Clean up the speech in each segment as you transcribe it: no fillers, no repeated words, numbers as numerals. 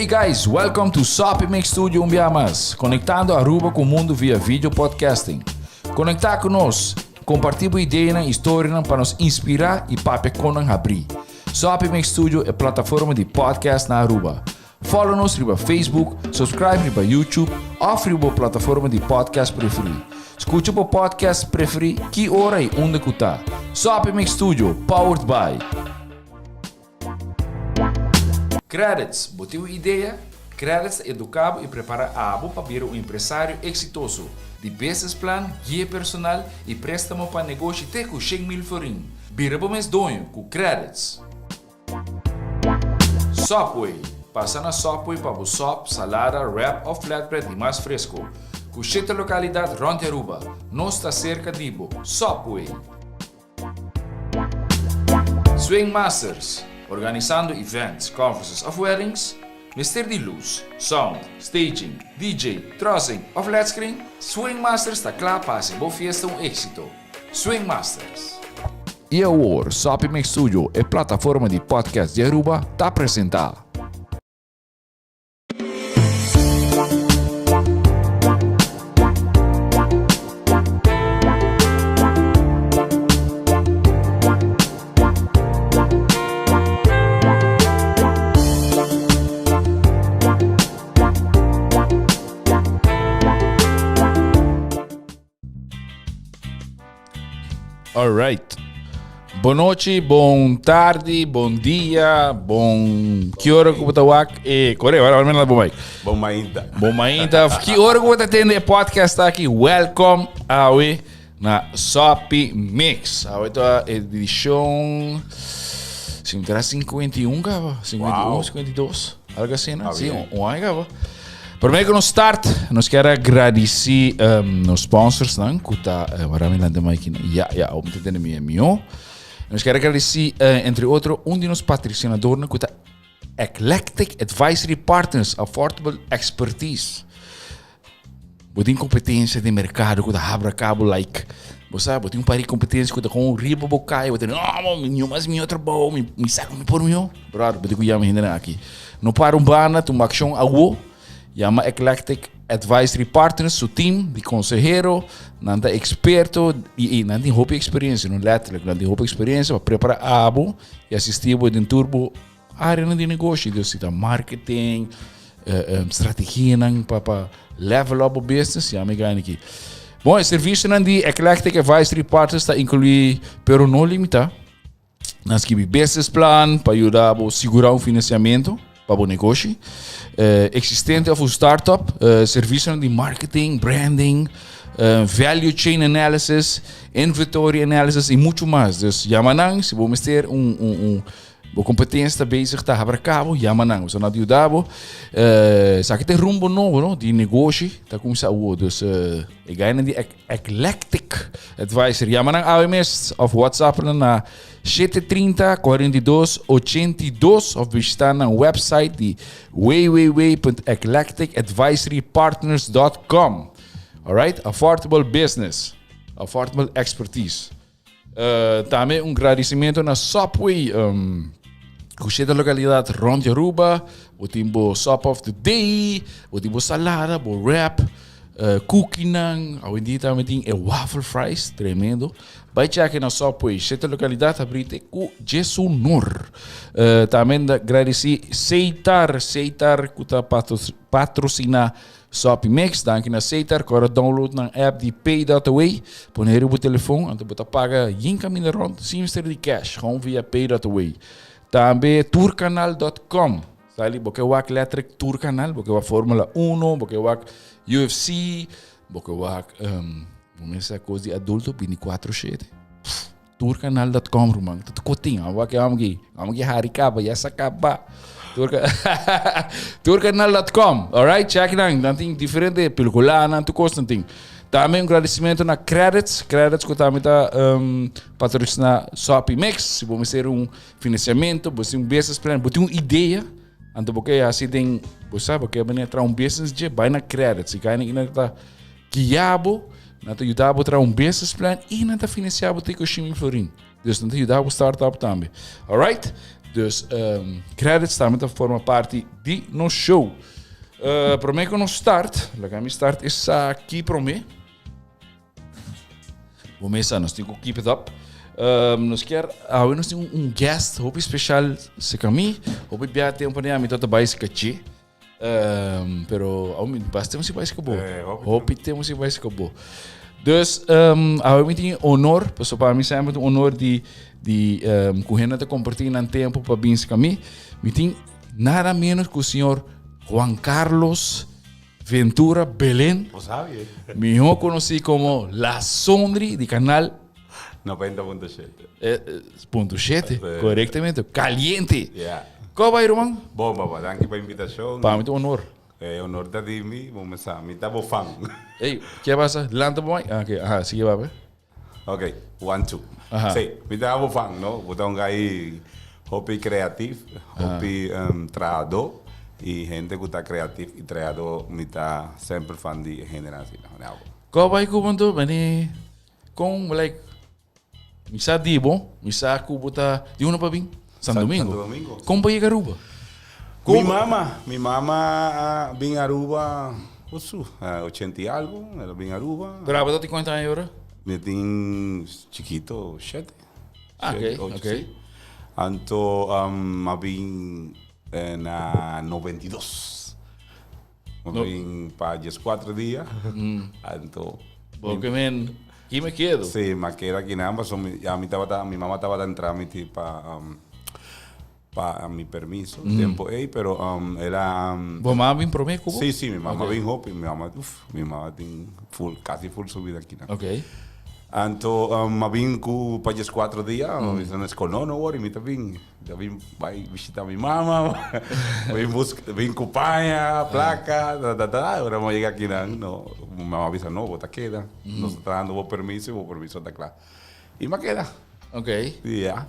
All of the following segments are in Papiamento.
guys, welcome to Soppy Mix Studio un bia mas, conectando Aruba cu mundo via video podcasting. Conecta cu nos, comparti bo ideanan y storianan pa nos inspira y papia con nan habri. Soppy Mix Studio e plataforma di podcast na Aruba. Follow nos riba Facebook, subscribe riba YouTube of riba bo plataforma di podcast preferi. Scucha bo podcast preferi ki ora y unda cu ta. Soppy Mix Studio, powered by. Credits, Bo tin un idea? Credits ta educa bo y prepara abo pa bira un empresario exitoso. Di business plan, guia personal y prestamo pa negoshi te cu 100,000 florin. Bira bo mes doño cu Credits. Subway, Pasa na Subway pa bo sop, salada, wrap of flatbread di mas fresco. Cu shete localidad rond di Aruba. Nos ta cerca di bo. Subway! Swing Masters, Organisando events, conferences of weddings? Mester di luz, sound, staging, DJ, trussing of led screen? Swing Masters ta cla pa haci bo fiesta un exito. Swing Masters. Y awor, Soppy Mix Studio, e plataforma di podcast di Aruba, ta presenta. All right. Bon nochi, bon tardi, bon dia, bon... Ki ora ku bo ta wak? Eh, kore, ora ora bon mic. Bon mainta. Bon mainta. Ki ora ku bo ta tende e podcast aki? Welcome awe na Soppy Mix. Awe ta edicion... Si mi 51 kaba? 51, Wow. 52. Algo asina, Ah, sí, bien. un aña kaba. Promé ku nos start, nos kier a gradisí um, nos sponsors nan, ku ta, eh, wara mi lanta mic na. Ja, ja, om te tene mi mio. Nos kier a gradisí, eh, entre otro, un di nos patrocinadornan ku ta Eclectic Advisory Partners, Affordable Expertise. Bo tin competencia den mercado cu ta habra cabo like bo sa bo tin un par di competencia cu ta con riba bo caya bo ta no mi no mas mi trabou mi mi sa cu mi por mihor brother bo tin cu yama hendenan aki no para un banda tuma accion awo yama Eclectic Advisory Partners su team di consehero nan ta experto y nan tin hopi experiencia no letterlijk nan tin hopi experiencia pa prepara abo y asisti bo den tur bo Áreanan di negoshi, dus si ta marketing, strategianan pa pa level up bo business, ya mi gana aki. Bon, e servicionan di Eclectic Advisory Partners ta inclui, pero no limita, nan skibi business plan pa yuda bo sigura un financiamento pa bo negoshi, existente of un startup, servicionan di marketing, branding, value chain analysis, inventory analysis y mucho mas. Dus yama nan si bo mester un un un Bo competencia ta bezig ta habra cabo, yama nan. Boso nan ta yuda bo. Eh, esaki ta e rumbo nobo, no? Di negoshi ta cuminsa awo. Dus eh, e gainan di Eclectic Advisor. Yama nan awe mes of WhatsApp nan na 730 42 82 of bishita nan website di www.eclecticadvisorypartners.com. Alright? Affordable business. Affordable expertise. Tambe un gradicimento na Subway. Um, ku shete localidad rond di Aruba. Bo tin bo sop of the day, bo tin bo salada, bo wrap, uh, cookie nan. Hoy en dia tambe tin e waffle fries, tremendo. Bai check na Subway, shete localidad abrite ku Jesu Nor. Uh, tambe gradeci Seitar, Seitar ku ta patrocina Sopi Mix, danki na Setar, kora download nan app di Pay.away, pone riba bo telefon, anto bo ta paga yin kaminda rond sin mester di cash, gewoon via Pay.away. Tambe tourcanal.com, sali bo ke wak letterlijk tourcanal, bo ke wak Formula 1, bo ke wak UFC, bo ke wak, um, bo mester kos di adulto 24/7. Tourcanal.com ruman, ta kotin, amo wak amo ki, amo ki hari kaba, ya sa kaba. Tourcanal.com, alright, check nan, nan tin diferente pelicula nan, tu kos nan tin. Tambe un agradecimento na Credits, Credits ku tambe ta um, patrocina Soppy Mix, si bo mester un financiamento, bo tin un business plan, bo tin un idea, anto bo ke hasi den, bo sa, bo ke manera traha un business dje, bai na Credits, i kai nan ta Guia bo, nan ta yuda bo traha un business plan i nan ta financia bo te ku 100,000 florin. Dus nan ta yuda bo start up tambe. Alright? Dus um, credits tambe ta forma parti di nos show. Uh, promé ku nos start, laga mi start esaki promé. Bo mesa, nos tin ku keep it up. Um, nos kier, awe nos tin un, un guest hopi special seka mi. Hopi bia tempo ni ami tota bai seka chi. Um, pero awe mi bas tempo si bai seka bo. Eh, hopi Hopi tempo si bai seka bo. Dus, um, awe mi tin honor, paso pa mi sempre un honor di di um, ku hende ta compartir nan tempo pa bin seka mi. Mi tin nada menos ku señor Juan Carlos Ventura Belén, Bo sabi, eh? mihó konosí komo La Sondri di kanal 90.7. eh, eh, punto shete, Sí. korektamente, kaliente. Yeah. Ko bai, ruman? Bon, papá, danki pa invitashon. Pa mi ta un honor. Eh, honor ta di mi, bo me sa, mi ta bo fan. Ey, ke pasa? Lanta bo mai? Ah, ok, aha, sigui papia. Ok, one, two. Aha. Sí, mi ta bo fan, no? Bo ta un guy hopi creatief, hopi um, trahador. Y hende ku ta creatief y trahador, mi ta semper fan di hende asina, no? Nou. Ko bai ku bo anto? Bani, kon, like, mi sa di bo, mi sa ku bo ta di unda pa bin? San Domingo. Santo Domingo. Kon bo yega Aruba? Mi mama, mi mama a bin Aruba, osu, 80 y algo, el a bin Aruba. Pero abo ta tin cuánto aña ahora? Mi tin chiquito, shete. Ah, Shete, ok, ocho, ok. si. Anto, um, a bin eh, na 92. A No. bin pa 14 dia. Anto, Porque men, aquí me quedo. Sí, m'a keda aki nan, pasobra mi, ya mi tabata, mi mama tabata en trámite pa, um, pa mi permiso, tempo ey, pero um, el a, um, Bo mama bin promé ku bo? Sí, sí, mi mama Ok. bin hopi, mi mama, uf, mi mama tin full, casi full su vida aki nan. Ok. Anto, um, m'a bin ku pa 14 dia, mi bisa na skol, no, no worry, mi ta bin. Ta bin bai bishita mi mama, bin buska, bin ku paña, plaka, ta, ta, ta. Ora mi yega akinan, no, mi mama bisa, no, bo ta keda. Nos ta trahando bo permiso y bo permiso ta kla. Y mi a keda. Ok. Ya.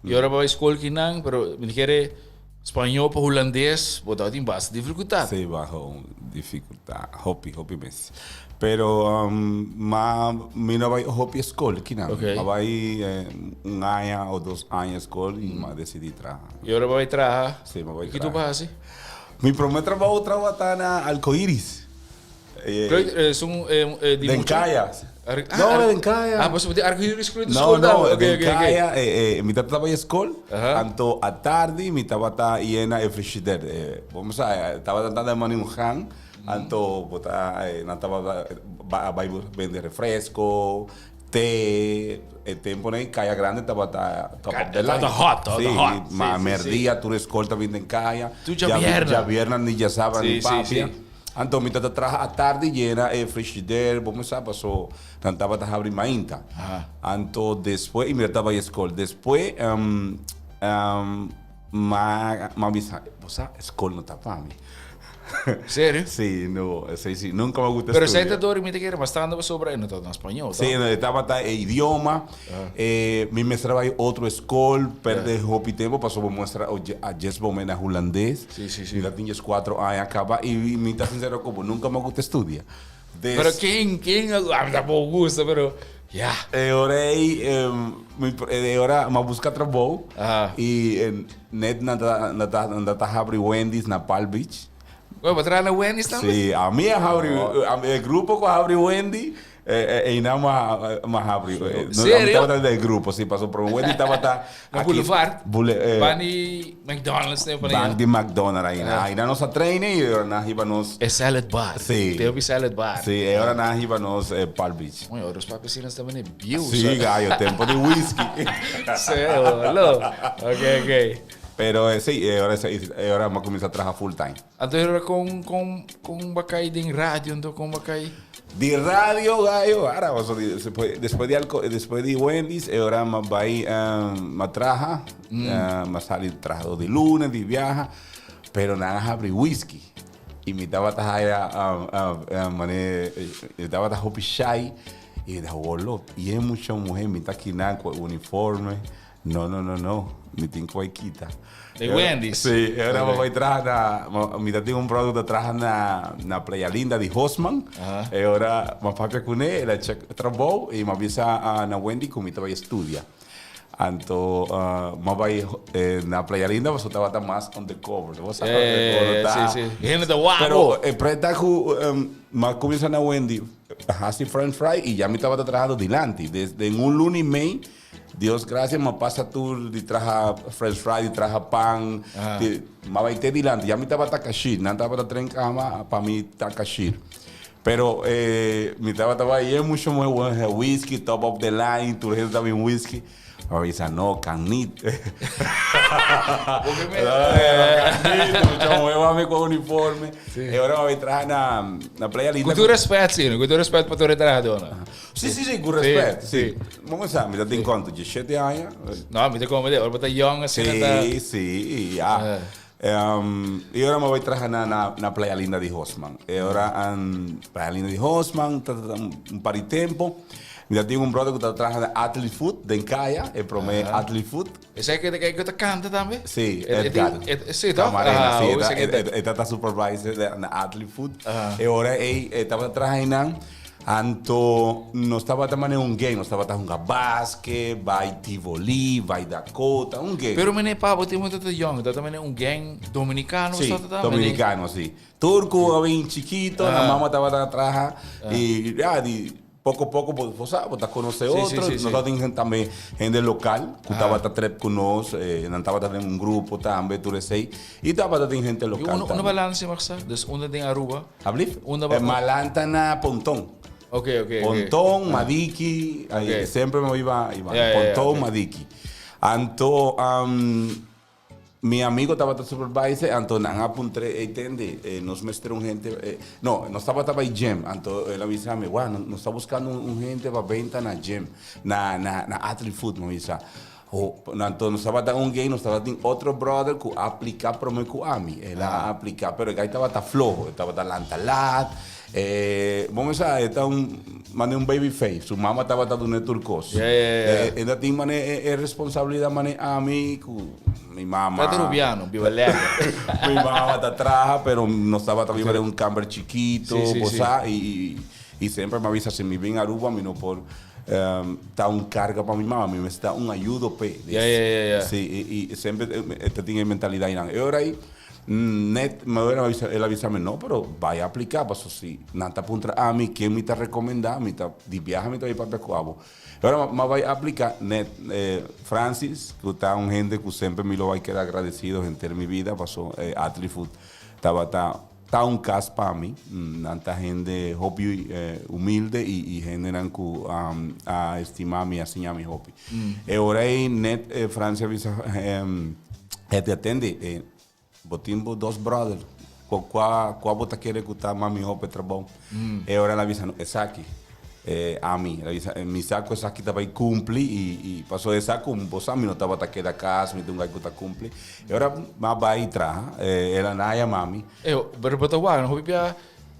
Y ora bo bai skol kinan, pero mi ta kere spañó pa hulandes, bo tabatin basta difikultat. Sí, baho difikultat. Hopi, hopi mes. Pero ma mi no bai hopi skol kinan. Ok. Ma bai un aña o dos aña skol y ma decidí traha. Y ora bo bai traha? Sí, ma bai Ki tu traha. bo hasi? Mi prome trabou tabata na Alcoiris. Eh, es un eh, di Den mucha? kaya. Ar ah, No, ar den kaya. Ah, pues Arcoiris klui No, skol no, tambe. Ok, den ok, ok. kaya. Eh, eh, mi tabata bai skol. Aha. Anto a tardi mi tabata yena e frigider. Eh, bo sa, tabata tanda mani un gang. Anto bo ta nan tabata a bai bende refresco, te, e temponan ei Kaya Grande tabata top of the line. Tabata hot, tabata hot. Si, ma merdia tur escol ta bini den kaya. Tur djabièrnè. Djabièrnè ni djasabra ni papia. Anto mi tabata traha atardi yena e frigider, bo mi sa paso nan tabata habri mainta. Anto despues, y mi tabata bai escol. Despues Ma m'a bisa, bo sa, skol no ta pa mi. Serio? Sí, no, sí, sí, nunca m'a gusta Pero esei estudia. ta dor mi ta kere bastante pasobra e no tabata na spañó, Sí, toch? no, e tabata e idioma. Eh, mi mester a bai otro skol, perde hopi tempo pasobra bo muestra a djes bo me na hulandes. Sí, sí, sí. Mi ta tin djes cuatro aña caba y mi ta sincero cu bo, nunca m'a gusta estudia. Des. Pero ken, ken, a mi tampoco gusta, pero ya. E ora ei, mi, e ora m'a busca trabou y net nan ta, nan ta, nan ta habri Wendy's na Palm Beach. Oye, bo traha na Wendy's tambe? Sí, ami a habri, e grupo cu a habri Wendy, einan m'a habri. Serio? Ami tabata den e grupo, sí, pasobra Wendy tabata Na Boulevard? Ban di McDonald's ne por Ban di McDonald's aina. Aina nos a train y ora nan hiba nos. E salad bar. Sí. Te hopi salad bar. Sí, e ora nan hiba nos Palm Beach. Oye, ora nos papi nos tabata bieu. Sí, gallo, tempo di whisky. Sí, boludo. Ok, ok. Pero sí, e ora e ora mi a cuminsa traha full time. Anto e ora con con con bo a cay den radio anto con bo a cay? Di radio gallo, ara paso di despues despues di alco despues di Wendy's e ora mi a bay mi a traha mi a sali trahador di luna di biaha pero nan a habri whisky y mi tabata haya mane mi tabata hopi shy y mi ta wolo y e mucha muher mi ta kinan cu e uniforme. No, no, no, no. Mi tin cu bay kita. De Wendy's? Sí, e ora mi bay traha na, mi ta tin un brother cu ta traha na, na Playa Linda di Hosman. E ora mi a papia cune, el a check trabou y mi a bisa na Wendy cu mi ta bay estudia. Anto m'a bai na Playa Linda pasobra tabata mas undercover. Bo sa Eh, ta. si, si. Hende ta wak Pero e preta ku m'a kuminsá na Wendy hasi french fry i ya mi tabata trahando dilanti. Desde en un luna i mei, Dios gracia m'a pasa tur di traha french fry, di traha pan, di m'a bai te dilanti. Ya mi tabata kashir. Nan tabata tren kama pa mi ta kashir. Pero mi tabata bai e mucho moe wen whisky, top of the line, tur hende ta bin whisky. Mi a bisa no, canit. Canit, mucho moe wak mi cu uniforme. E ora mi a bai traha na na Playa Linda. Cu tur respet, si, cu tur respet pa tur e trahadornan. Si, si, si, cu respet, si. Bo me sa, mi ta tin cuanto? Diesshete aña? No, mi ta como de, ora bo ta young asina ta. Si, si, ya. E ora mi a bai traha na na Playa Linda di Hosman. E ora Playa Linda di Hosman ta ta un par di tempo. Mi ta tin un brother ku ta traha na Atli Food den Kaya, e prome Atli Food. Esei ke ke ta kanta tambe? Si, Edgar. Si toh? Camarena, si. E ta ta supervisor na Atli Food. E ora ei e tabata traha einan. Anto nos tabata manera un gang, nos tabata hunga baske, bai Tivoli, bai Dakota, un gang. Pero mene pa bo tempo ta yong, tabata manera un gang dominicano Sí, tabata mene? dominicano, sí. Tur cu a bin chikito, nan mama tabata traha y ya di poco poco bo bo sa, bo ta conoce otro. Nos tabatin tambe hende local cu tabata trep cu nos, nan tabata den un grupo tambe, tur esey. Y tabata tin hende local tambe. Unda bo lansa mag sa? Dus unda den Aruba? Ablief? Unda ba? E malanta na Ponton. Ok, ok, ok. Ponton, Madiki, ahí Ok. semper me iba, iba. Ja, ja, ja, Ponton, ok. Madiki. Anto, mi amigo tabata supervisor, anto nan a puntr'é, ey tende, nos mester un hende, no, nos tabata bay gym, anto el a bisa mi, wah, nos ta buscando un hende pa benta na gym, na, na, na Atli Food, mi a bisa. Ho, anto nos tabata un gay, nos tabatin otro brother ku a apliká promé ku ami. El a apliká, pero e guy tabata floho, e tabata lanta lat. E, bo me sa, e ta un, mane un baby face. Su mama tabata dun'é tur kos. Ja, ja, ja. E, e ta tin mane e, e responsabilidat mane ami ku mi mama. Ta Rubiano, biba lekker. Mi mama ta traha, pero nos tabata biba den un kamber chikito, Sí, sí, bo sí. sa, i, i, i semper mi a bisa si mi bin Aruba mi no por. Ta un carga pa mi mama, mi mester ta un ayudo p'e. Ya, ya, ya, ya. Sí, y, y semper e ta tin e mentalidad einan. E ora ei, net mi abuela a bisa, el a bisa mi, no, pero bai aplica, paso si nan ta puntra ami ken mi ta recomenda, mi ta, di biaha mi ta bai papia cu abo. E ora mi a bai aplica, net Francis, cu ta un hende cu semper mi lo bai keda agradecido henter mi vida, paso Atli Food tabata. Ta un cas pa mi. Nan ta hende hopi humilde y hendenan cu a estima mi, a siña mi hopi. E ora ey net Francia a bisa het atende, bo tin bo dos brother, cua bo ta kere cu ta mas miho pa e trabou? E ora el a bisa, no, esaki. Ami, el a bisa, mi sa cu esaki ta bay cumpli y pasobra e sa cu bo sa mi no tabata keda cas, mi ta un guy cu ta cumpli. E ora m'a bai traha, el a na yama mi. E, pero bo ta wak, no hopi bia,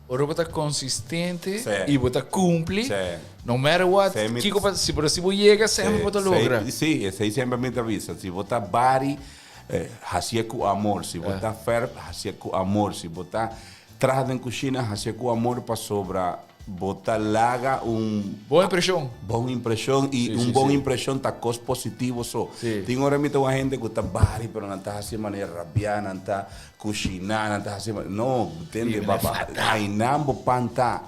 ora bo ta consistente Sí. y bo ta cumpli, Sí. no matter what, Sí, mi- kiko pa, si, pero si bo yega, semper bo ta logra. Sí, sí, esei semper mi ta bisa. Si bo ta bari, eh, hacié cu amor. Si bo ta verf, hacié cu amor. Si bo ta traha den cushina, hacié cu amor pasobra Bo ta laga un. Bon impreshon. Bon impreshon i un bon impreshon ta kos positivo so. Tin ora mi ta wak hende ku ta bari pero nan ta hasi manera rabiá, nan ta kushiná, nan ta hasi no, tende baba ainan bo pan ta.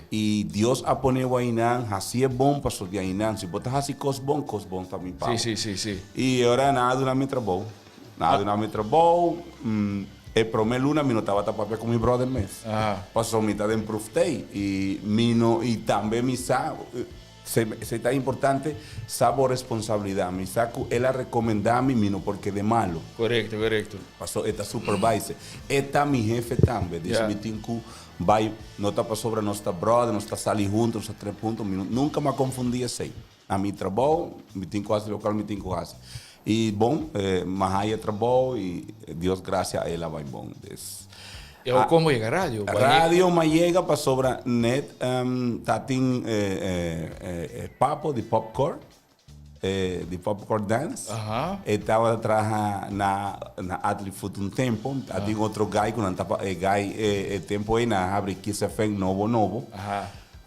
I Dios a pone bo ainan, hasi e bon paso di ainan. Si bo ta hasi kos bon, kos bon ta bin pa bo. I ora nan a duna mi trabou. Nan a duna mi trabou. E prome luna mi no tabata papia ku mi brother mes. Pasobra mi ta den proeftijd i mi no i tambe mi sa esei ta importante sa bo responsabilidat. Mi sa ku el a rekomendá mi, mi no por kede malu. Korekto, korekto. Pasobra e ta supervisor. E ta mi hefe tambe. Dus mi tin ku bai, no ta pasobra nos ta brother, nos ta sali huntu, nos ta trep huntu, mi no nunka mi a konfundí esei. Na mi trabou, mi tin ku hasi lokual mi tin ku hasi. I bon, mi a haya trabou i Dios gracia a el a bai bon. Des. I awor kon bo yega radio? Radio mi a yega pasobra net ta tin e papo di popcorn, di popcorn dance. E tabata traha na na Atli Food un tempo. A tin otro guy ku nan ta e guy e tempo ei nan a habri Kiss FM nobo nobo.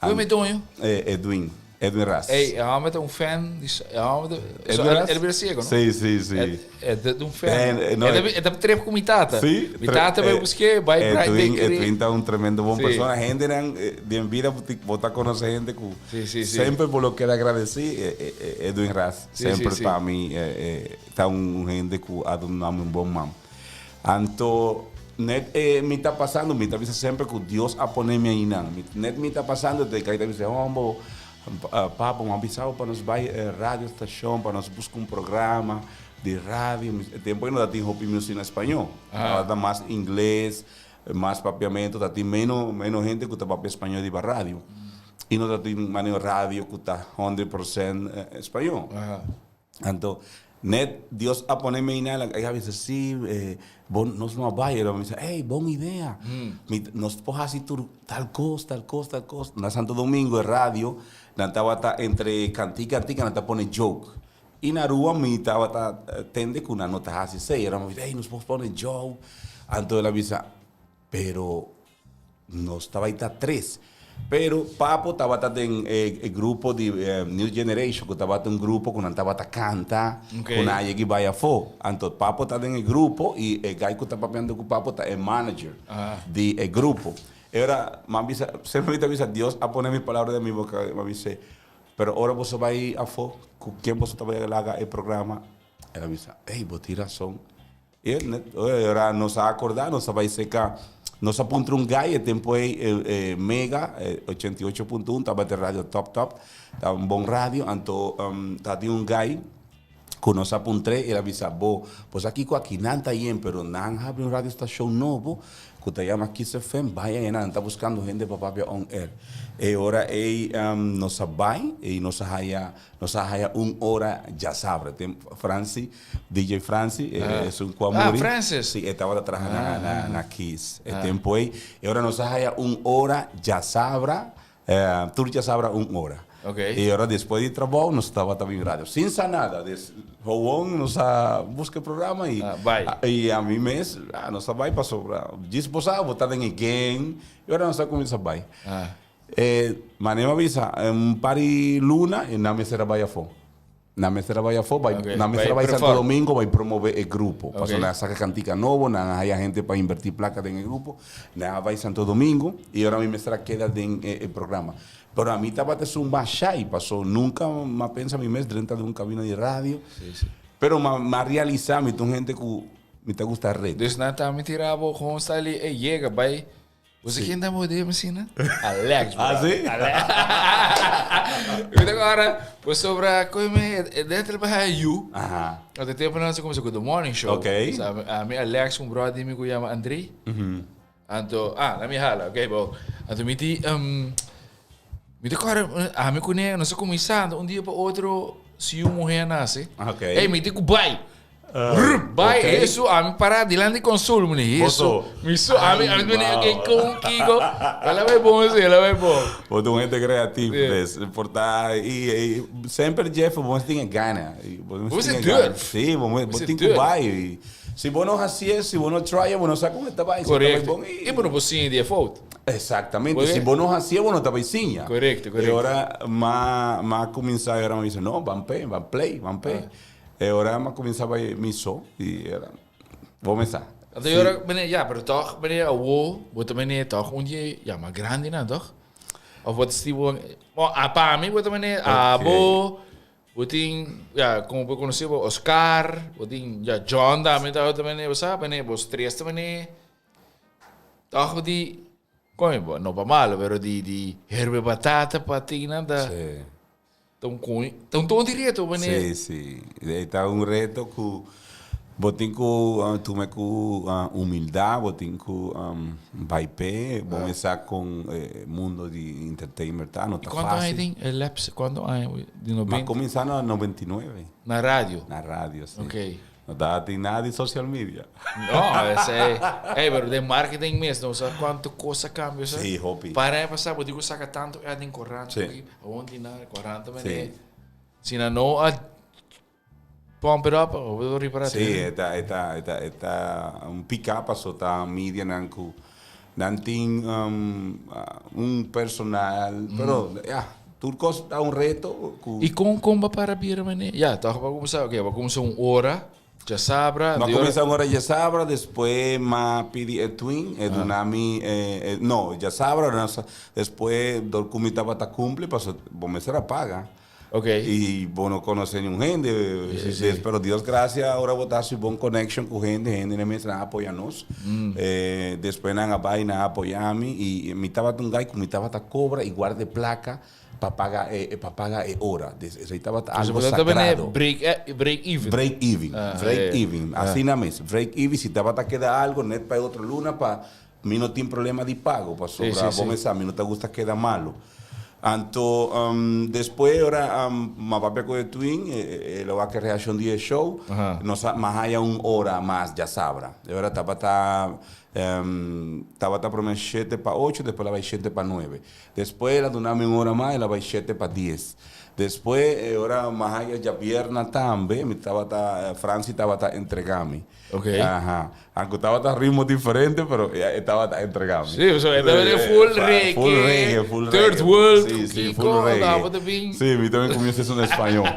Ku e mi doño? Edwin. Edwin Ras. Ey, e homber ta un fan di e homber ta Edwin Ras? El bira ciego, no? Sí, sí, sí. E ta un fan. Eh, no, E ta trep cu mi tata. Sí. Mi tata bai busque, bai Bright Edwin, Bakery. Edwin ta un tremendo bon Sí. persona. Hendenan den vida bo ta conoce hende cu Sí, sí, sí. semper bo lo keda agradeci. Edwin Ras Sí, semper sí, sí. pa mi ta un hende cu a duna mi un bon man. Anto net e mi ta pasando, mi ta bisa semper cu Dios a pone mi ayinan. Mi, net mi ta pasando, te kai ta bisa, hombo, papa, mi a bisa bo pa nos bai radio station, pa nos busca un programa di radio. E tempo ei no ta tin hopi music na spañó. Tabata mas ingles, mas papiamento, ta tin meno, meno hende cu ta papia spañó riba radio. Y no ta tin manera radio cu ta 100% spañó. Anto, net Dios a pone mi einan, el a bisa, sí, bo, nos no a bai. El a bisa, ey, bon idea. Mi, nos por hasi tur tal cos, tal cos, tal cos. Na Santo Domingo e radio, nan tabata entre cantica, cantica, nan ta pone joke. Y na Aruba mi tabata tende cu nan no ta hasi esey. El a bisa, ey, nos por pone joke. Anto el a bisa, pero Nos tabaita tres. Pero Papo tabata den e grupo di New Generation, ku tabata un grupo ku nan tabata kanta, ku nan a yega i bai afó. Anto Papo ta den e grupo i e guy ku ta papiando ku Papo ta e manager di e grupo. E ora mi a bisa, semper mi ta bisa Dios a pone mi palabra den mi boka, mi a bis'é, pero ora boso bai afó, ku ken boso ta bai laga e programa? El a bisa, ey, bo tin rason. E ora nos a acorda, nos a bay seca, nos a puntra un guy, e tempo ey e Mega 88.1 tabata e radio top top, ta un bon radio, anto tabatin un guy cu nos a puntr'e, el a bisa, bo, bo sa kico aki nan ta yen, pero nan habri un radio stacion nobo cu ta yama Kiss FM, bay aye nan ta buscando hende pa papia on air. E ora ey nos a bay y nos a haya, nos a haya un ora djasabra, Franci DJ Franci, es un cu a Ah, muri. Francis. Sí, e tabata traha na, na, na Kiss. E tempo ei. E ora nos a haya un ora djasabra, eh, tur djasabra un ora. Ok. E ora despues di trabou nos tabata bin radio. Sin sa nada. Des, gewoon nos a busca e programa y, Ah, bai. y a mi mes, ah, nos a bai pasobra. Djis bo sa, bo ta den e gang. E ora nos a cuminsa bai. Ah. E manera mi a bisa, un par di luna y nan mester a bai afo. Nan mester a bai afó, bai, Ok, nan mester a bai bai Santo perform. Domingo bai promove e grupo. Ok. Pasobra nan a saka kantika nobo, nan a haya hende pa invertí plaka den e grupo. Nan a bai Santo Domingo i ora mi mester a keda den e e programa. Pero ami tabata esun mas shy, paso nunka m'a pensa mi mes drenta den un kabina di radio. Sí, sí. Pero m'a m'a realisá mi ta un hende ku mi ta gusta reto. Dus nan ta mi tira bo gewoon style e yega bai Bo sa ken ta modé asina? Alex, bro. Ah, sí? Alex. Mi ta kòrda, pasobra koe mi den trabaha yu. Aha. Ot e tempu nan a kuminsá ku The Morning Show. Ok. So, ami, Alex, un bròder di mi ku yama André. Anto, ah, laat mi hala, ok, bo. Anto mi di, mi ta kòrda, ami kuné nos a kuminsá, anto un dia pa otro si un muhé a nase. Ok. Ey, mi di ku bai. Rup, bai, Ok. Hesu, ami pará dilanti consul, mene, Hesu, Boso. mi so, ami, ami, mene, Wow. ok, con Kiko, ela bai bon, sí, ela bai bon. Bo ta un hende creativo, Sí. dus, por ta, y, y semper Jeff, bo mester tin e gana. Y bo mester Bo tin mester e gana. durf. Sí, bo bo Mester tin cu durf. bai. Y si bo no hacié, si bo no try, bo no sa con e ta bai. Si e ta bai Correcto. bon, y Y bo no por siña di e fout. Exactamente. Porque Si bo no hacié, bo no ta bai siña. Correcto, Y correcto. ora m'a, m'a cuminsa, y ora m'a bisa, no, ban p'e, ban play, ban p'e. Ah. E ora m'a cuminsa bay mi so y era bo me sa. Anto e ora meneer, ja, pero toch meneer awo, bo ta meneer toch un di ja mas grandinan toch? Of bo ta sinti bo, bo a pa mi bo ta meneer abo, bo tin ja como bo conoce bo Oscar, bo tin ja John tambe ta meneer bo sa meneer bos tres ta meneer toch di koño bo no pa malo pero di di herbe batata pa tin nan ta. Sí. Ta un coño, ta un ton di reto, meneer. Sí, sí. E ta un reto cu bo tin cu tuma cu humildad, bo tin cu bay p'e, bo mester sa con e mundo di entertainment ta, no ta Y cuanto aña facil. tin e lapse? Cuanto aña di noventa? M'a cuminsa na 99. Na radio? Na radio, sí. Ok. No ta tin nada di social media. No, esei. Ey, pero den marketing mes, no sa cuanto cos a cambia, sa? Sí, hopi. Para aña pasá bo tin cu saca tanto ad den corant. Sí. Awor tin nada, corant ta Sí. mene. Si nan no a pump it up, bo por ripara. Sí, e ta, e ta, e ta, e ta un pica paso ta medianan cu nan tin un personal, pero ya. Tur kos ta un reto ku. I kon kon bo a para bira manera? Ya, tòg bo a kuminsá, oke, bo a kuminsá un ora djasabra. Mi a kuminsá un ora djasabra, despues mi a pidi e twin, e duna mi, no, djasabra, despues dor ku mi tabata kumpli, pasobra bo mester a paga. Ok. I bo no konosé niun hende. Sí, sí. Pero Dios gracia ora bo ta hasi bon connection ku hende, hende nan mes nan a apoya nos. Despues nan a bai nan a apoya mi i mi tabata un guy ku mi tabata kobra i guarda e plaka pa paga e pa paga e ora. Des esei tabata algo Bo tabata sagrado. break break even. Break even, break even. Asina mes, break even. Si tabata keda algo net pa e otro luna pa Mi no tin problema di pago pasobra bo me sa mi no ta gusta keda malo. Anto despues ora m'a papia ku e twin e lo wak e reaccion di e show nos a m'a haya un ora mas djasabra. E ora tabata tabata prome shete pa ocho despues el a bai shete pa nuebe. Despues el a duna mi un ora mas el a bai shete pa dies. Despues e ora m'a haya djabierna tambe mi tabata Franci tabata entrega mi. Ok. Aha. Anku tabata ritmo diferente, pero e tabata entrega mi. Sí, o sea, e tabata full reggae. Full reggae, full reggae. Third world, Sí, sí, Kiko, full reggae. tabata bin. Sí, mi también comienza eso en español.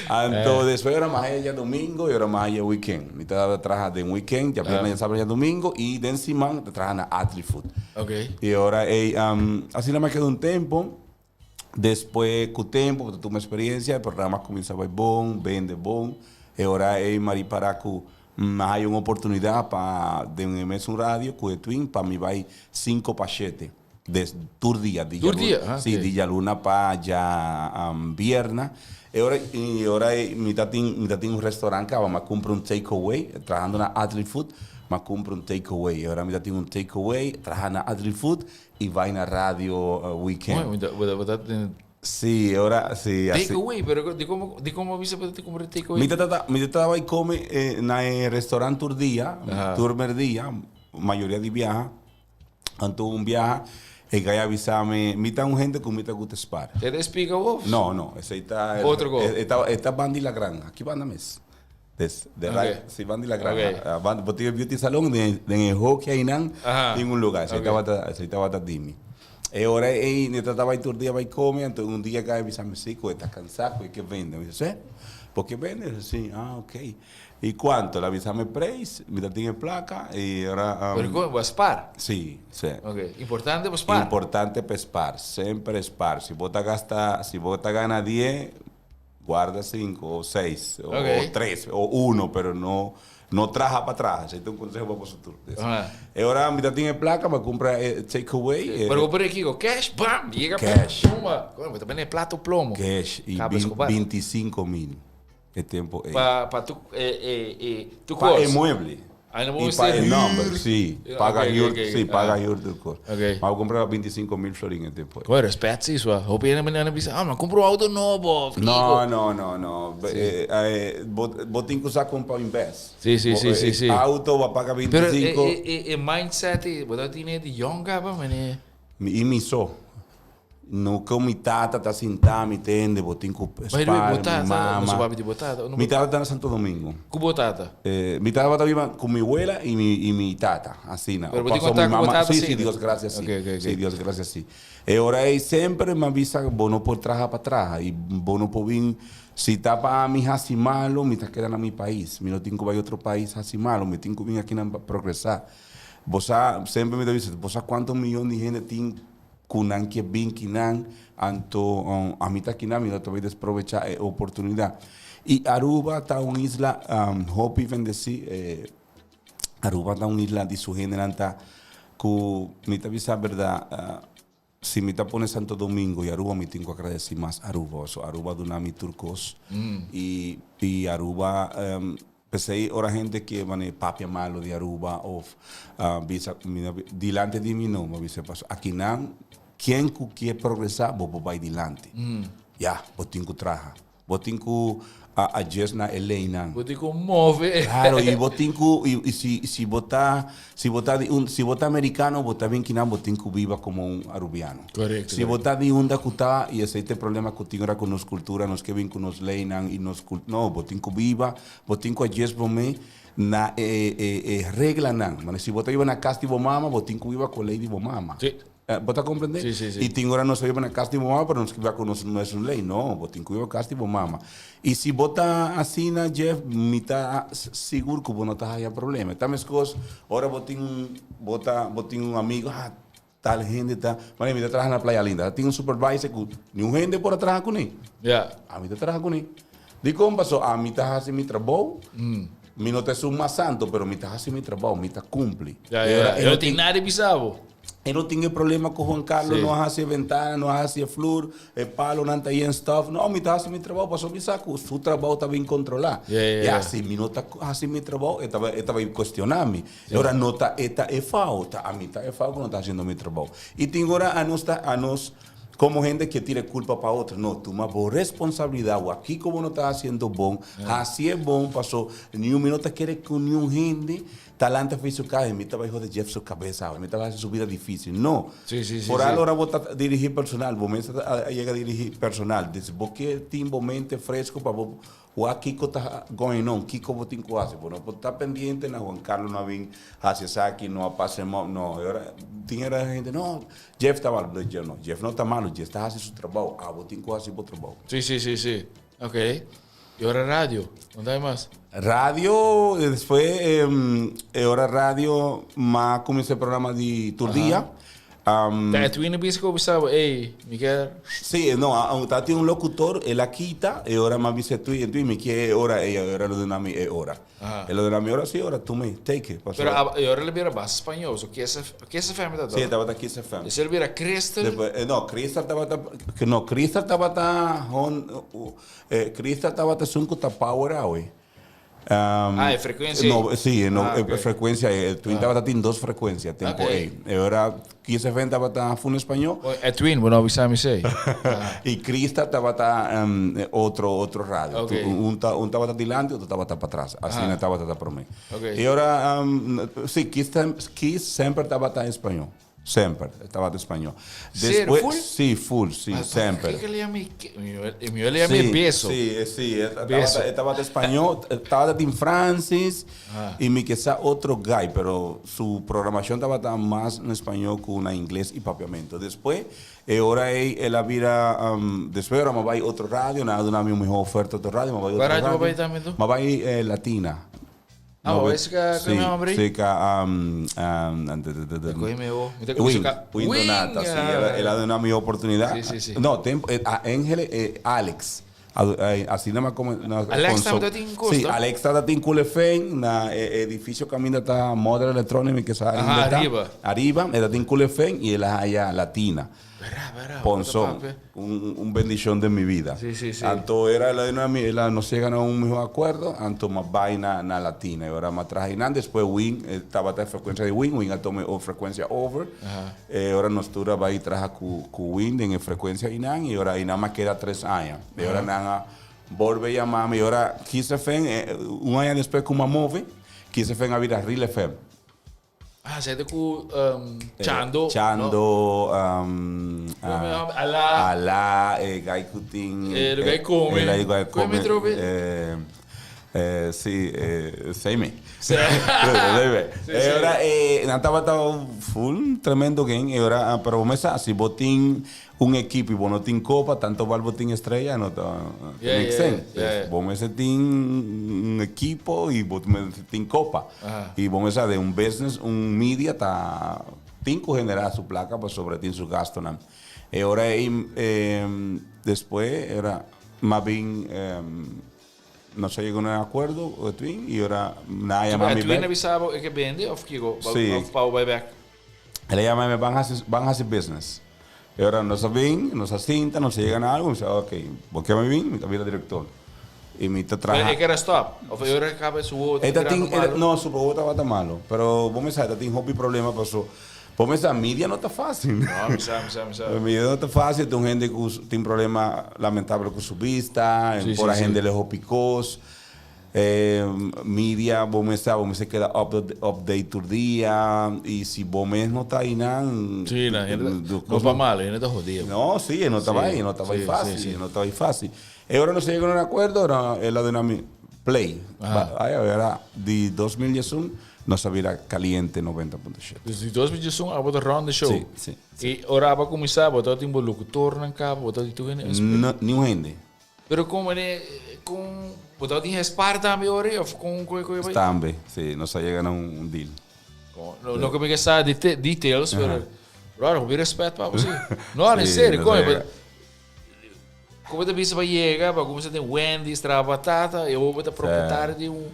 Anto, después ora mas ya domingo y ora mas ya weekend. Mi tabata traha den weekend, ya viernes, ya sábado, ya domingo, y den siman ta traha na Atli Food. Ok. Y ora, ey, asina me quedó un tiempo. Despues cu tempo bo ta tuma experiencia, e programa a cuminsa bay bon, bende bon. E ora ey mi a ripara cu mi a haya un oportunidad pa den e mesun radio cu e Twin pa mi bay cinco pa shete des tur dia, di Tur dia? Ah, si, ok. di djaluna pa dja bierna. E ora e ora ey mi ta tin mi ta tin un restaurant caba, mi a cumpra un take away, trahando na Atli Food, mi a cumpra un take away. E ora mi ta tin un take away, traha na Atli Food Y bai na radio weekend. Mooi, bo bo ta tin. Sí, ora, sí, así. Take away, pero di como di como bisa bo ta cumpra take away? Mi ta tata, mi ta tata bai come eh, na e restaurant tur dia, tur merdia, mayoria di biaha. Anto un biaha e gai a bisa mi, mi ta un hende cu mi ta gusta spaar. E ta spica of? No, no, esey ta. Otro go. E ta e ta banda di la granja, aki banda mes. Des, de Ok. right, si banda di la granja. Ok. Ah, banda, bo tin e beauty salon, den, den e hoki einan, Aha. tin un lugar. Esei Ok. tabata, esei tabata di mi. E ora ei, mi tabata bai tur dia bai come, anto un dia kai a bisa mi, si, ku e ta cansá, ku e ke bende. Mi dice, bo ke bende? Mi dice, si, ah, ok. I kuanto? El a bisa mi prijs, mi ta tin e plaka, i ora, Pero kon, bo a spaar? Si, si. Ok, importante pa spaar. Importante pa spaar, semper spaar. Si bo ta gasta, si bo ta gana die, Guarda cinco o seis o Ok. tres o uno, pero no no traha pa traha. Esei ta un conseho pa boso tur. Des. Aha. E ora mi ta tin e placa pa cumpra e take away. E, Pero bo por kiko? Cash, bam, yega Cash. Tuma. Bueno, bo ta bende plato plomo. Cash y Cabo Escobar. 25 mil e tempo ey. Pa pa tu eh eh eh tu Pa e kos. mueble. Ay, no Y bo pa mester e nomber, huur. sí. Ja, Paga ok, ok, huur, ok, sí, ok. paga Ah. huur tur kos. Ok. Ma bo cumpra pa 25 mil florin e tempo ey. Bueno, respet sí, sua. Hopi hende mañana bisa, ah, ma cumpra un auto nobo, of No, kiko. no, no, no. Eh, eh, bo, bo tin cu sa con pa invest. Sí, sí, Bo, sí, eh, sí, sí. Auto bo paga Pero e, 25. e, e, e mindset e, bo ta tine di young caba, mane. Mi, y mi so. No cu mi tata ta sinta mi tende, bo tin cu By the way, spaar bo mi tata, no mama. so papia di bo tata, Mi tata ta na Santo Domingo. Cu bo tata? Eh, mi tata ta biba cu mi wela y mi, y mi tata, asina. Pero O bo tin paso mi contacto cu bo mama, tata sí, sí, asina? Dios gracias, sí. Ok, ok, ok. Sí, Dios gracias, sí. E ora ey semper mi a bisa bo no por traha pa traha y bo no por bin, si ta pa ami haci malo, mi ta keda na mi pais. Mi no tin cu bay otro pais haci malo, mi tin cu bin akinan pa progresa. Bo sa, semper mi ta bisa, bo sa cuanto miyon di hende tin Ku nan ke bin kinan, anto ami ta kinan, mi no ta bay desprovecha e oportunidad. Y Aruba ta un isla hopi bendeci, Aruba ta un isla di su hendenan ta ku mi ta bisa berdad, si mi ta pone Santo Domingo y Aruba mi tin ku agradeci mas Aruba, pasobra Aruba a duna mi tur kos y Aruba. P'esei ora hende ke mane papia malo di Aruba of bisa mi no dilante di mi no, mi a bisa paso akinan ken ku ke progresá bo por bai dilanti. Ya, bo tin ku traha. Bo tin ku adjust na e leinan. Bo tin ku move. Claro, i bo tin ku i si si bo ta si bo ta di un si bo ta americano bo ta bin kinan bo tin ku biba komo un arubiano. Correcto, Si bo ta di unda ku ta i esei ta e problema ku tin ora ku nos kultura nos ke bin ku nos leinan i nos kul no bo tin ku biba bo tin ku adjust bo me na e e e reglanan. Mane si bo ta biba na kas di bo mama bo tin ku biba ku lei di bo mama. Sí. Bo ta comprende? Sí, sí, sí. Y tin ora nos ta biba na cas di bo mama, pero nos biba cu nos mesun ley. No, bo tin cu biba cas di bo mama. Y si bo ta asina, Jeff, mi ta sigur cu bo no ta haya problema. Ta mescos ora bo tin un, bo ta, bo tin un amigo, ah, tal hende ta, mane mi ta traha na Playa Linda, tin un supervisor cu niun hende por a traha cune. Ja. Ami ta traha cune. Dicon? Paso ami ta haci mi trabou, mi no ta esun mas santo, pero mi ta haci mi trabou, mi ta cumpli. Ja, ja, ja. E no tin nada di bisa bo. E no tin e problema cu Juan Carlos no a haci e ventana, no a haci e flur, e palonan ta yen stof. No, mi ta haci mi trabou pasobra mi sa cu su trabou ta bin controla. Ya, si mi no ta haci mi trabou, e ta e ta bay cuestiona mi. E ora no ta e ta e fao, ta ami ta e fao cu no ta haciendo mi trabou. Y tin ora anos ta anos como hende ke tira e culpa pa otro. No, tuma bo responsabilidad wak kico bo no ta haciendo bon, haci'e bon paso niun mi no ta kere cu niun hende Talanta fei su kahe, mi ta bai hode Jeff su kabesa awe, mi ta bai hasi su bida difisil. No. Sí, sí, sí, Por sí. ora bo ta dirigí personal, bo mes a yega dirigí personal. Dus bo ke tin bo mente fresco pa bo wak kiko ta going on, kiko bo tin ku hasi. Bo no por ta pendiente na Juan Carlos no a bin hasi esaki, no a pasa e mo, no. E ora tin era hende, no, Jeff ta malo. No, Jeff no ta malo, Jeff ta hasi su trabou, abo tin ku hasi bo trabou. Sí, sí, sí, sí. Ok. Y ora radio, no ta mas? Radio, despues e ora radio m'a cuminsa e programa di tur dia. Ta Edwin a bisa cu bo bisaba, ey, mi kier. Sí, no, ta tin un locutor, el a kita, e ora m'a bisa Edwin, Edwin, mi kier e ora ey, e ora lo duna mi e ora. El a duna mi ora, sí, ora tuma, take it. Pero e ora el a bira basta spañol, so Kiss FM ta Sí, e tabata Kiss FM. Despues el a bira Crystal. Despues, no, Crystal tabata, no, Crystal tabata hon. E Crystal tabata esun ku ta power awe. Ah, e frekuensia ei. No, sí, no, e frekuensia ei. E Twin tabata tin dos frekuensia tempo ei. E ora Kiss FM tabata fun español. E Twin, bo no a bisa mi esei. I Crystal tabata otro, otro radio. Un ta, un tabata dilanti, otro tabata patras. Asina tabata ta promé. E ora, sí, Kiss, Kiss semper tabata español. Semper, e tabata español. Serio, full? Sí, full, sí, semper. Kiko le yama e, mi le yama e beso. Sí, sí, e tabata, e tabata español, e tabata tin Francis y mi ke sa otro guy, pero su programacion tabata mas na español cu na ingles y papiamento. Despues, e ora ey el a bira, despues ora mi a bay otro radio, nan a duna mi un miho oferta otro radio, mi a bay otro radio. radio. Cua radio bo bay tambe tu? Mi a bay Latina. Ah, bo es ka Sí, mi hombre? sí, ka Kohe mi bo. Mi ta Win, kuminsá ka Win Donata, sí, el a- el a duna mi oportunidad. Sí, sí, sí. No, tempo, a Angel, Alex. Asina mi a come- na Alex conso- tambe ta tin cos, Sí, no? Alex ta tin Cool FM, na edificio caminda ta Modern Electronic, mi ke sa Aha, ainda ta. ariba. Ariba, e ta tin Cool FM y el a haya Latina. Berá, berá. Ponzón, un bendicion den mi vida. Sí, sí, sí. Anto era la de una mi, la nos llega a un mejor acuerdo, anto ma bai na, na Latina. Y ahora ma traha einan, despues Win, eh, tabata e frecuencia di Win, Win a toma e frecuencia over. Aha. Ora nos tur a bai traha cu, cu Win den e frecuencia einan, y ora einan ma keda tres aña. Y ora nan a bolbe yamami, y ora Kiss FM, eh, un aña despues cu m'a move, Kiss FM a bira Real FM. Ah, zij de ku um, Chando. Chando, um, ah, Ala. Ala, eh, gai ku tin. Eh, lo gai come. Eh, gai Come come. trobe. Eh, eh, sí, eh, seime. Sí. Seime. Sí, Eh, sí. ora, eh, nan tabata full tremendo game. Eh, ora, ah, pero mesa, si bo tin Un ekipo y bo no tin copa, tanto bal bo tin estrella, no ta Yeah, make yeah, sense. yeah, yeah. Bo mester tin un ekipo y bo mester tin copa. Aha. Y bo mester sa den un business, un media ta tin cu genera su placa pasobra tin su gastonan. E ora ey despues era mas bien nos a yega un acuerdo cu Edwin y ora nan a yama mi Edwin a bek. bisa bo e ke bende of kico? Sí. Of pa bo bay bek? El a yama mi ban hasi ban hasi business. E ora nos a bin, nos a sinta, nos a yega na algo, mi bisa ok, bo ke mi bin, mi ta bira director. Y mi ta traha. Pero e kera stop? Of e ora e caba su wowo E ta ta tin, birando malo? no, su wowo tabata malo. Pero bo mester sa, e ta tin hopi problema paso bo mester sa media no ta facil. No, mi sa, mi sa, mi sa. Media no ta facil, tin un hende cu tin problema lamentable cu su bista, Sí, por sí, a hende sí. le hopi cos. E media bo mes sa bo mester keda update tur dia y si bo mes no ta einan Sí, na hende no pa malo, hende ta jodido. No, sí, e no ta bai, e no ta bai fácil, e no ta bai fácil. E ora nos a yega na un acuerdo, ora el a duna mi play. Ay, ora di 2011 Nos a bira Caliente 90.7. Dus di 2011 abo ta run the show. Sí, sí, sí. I ora abo a kuminsá bo tabata tin bo locutornan kaba, bo tabata tin tur hende. No, niun hende. Pero kon mane, kon, bo tabata tin Hespar tambe ora ei of kon kon kon e Tambe, sí, nos a yega na un deal. No, no ke mi ke sa details, pero brother, hopi respet pa bo sí. No, en serio, kon Como ta bisa pa yega, pa cuminsa den Wendy's, traha batata, y awor bo ta propietario di un...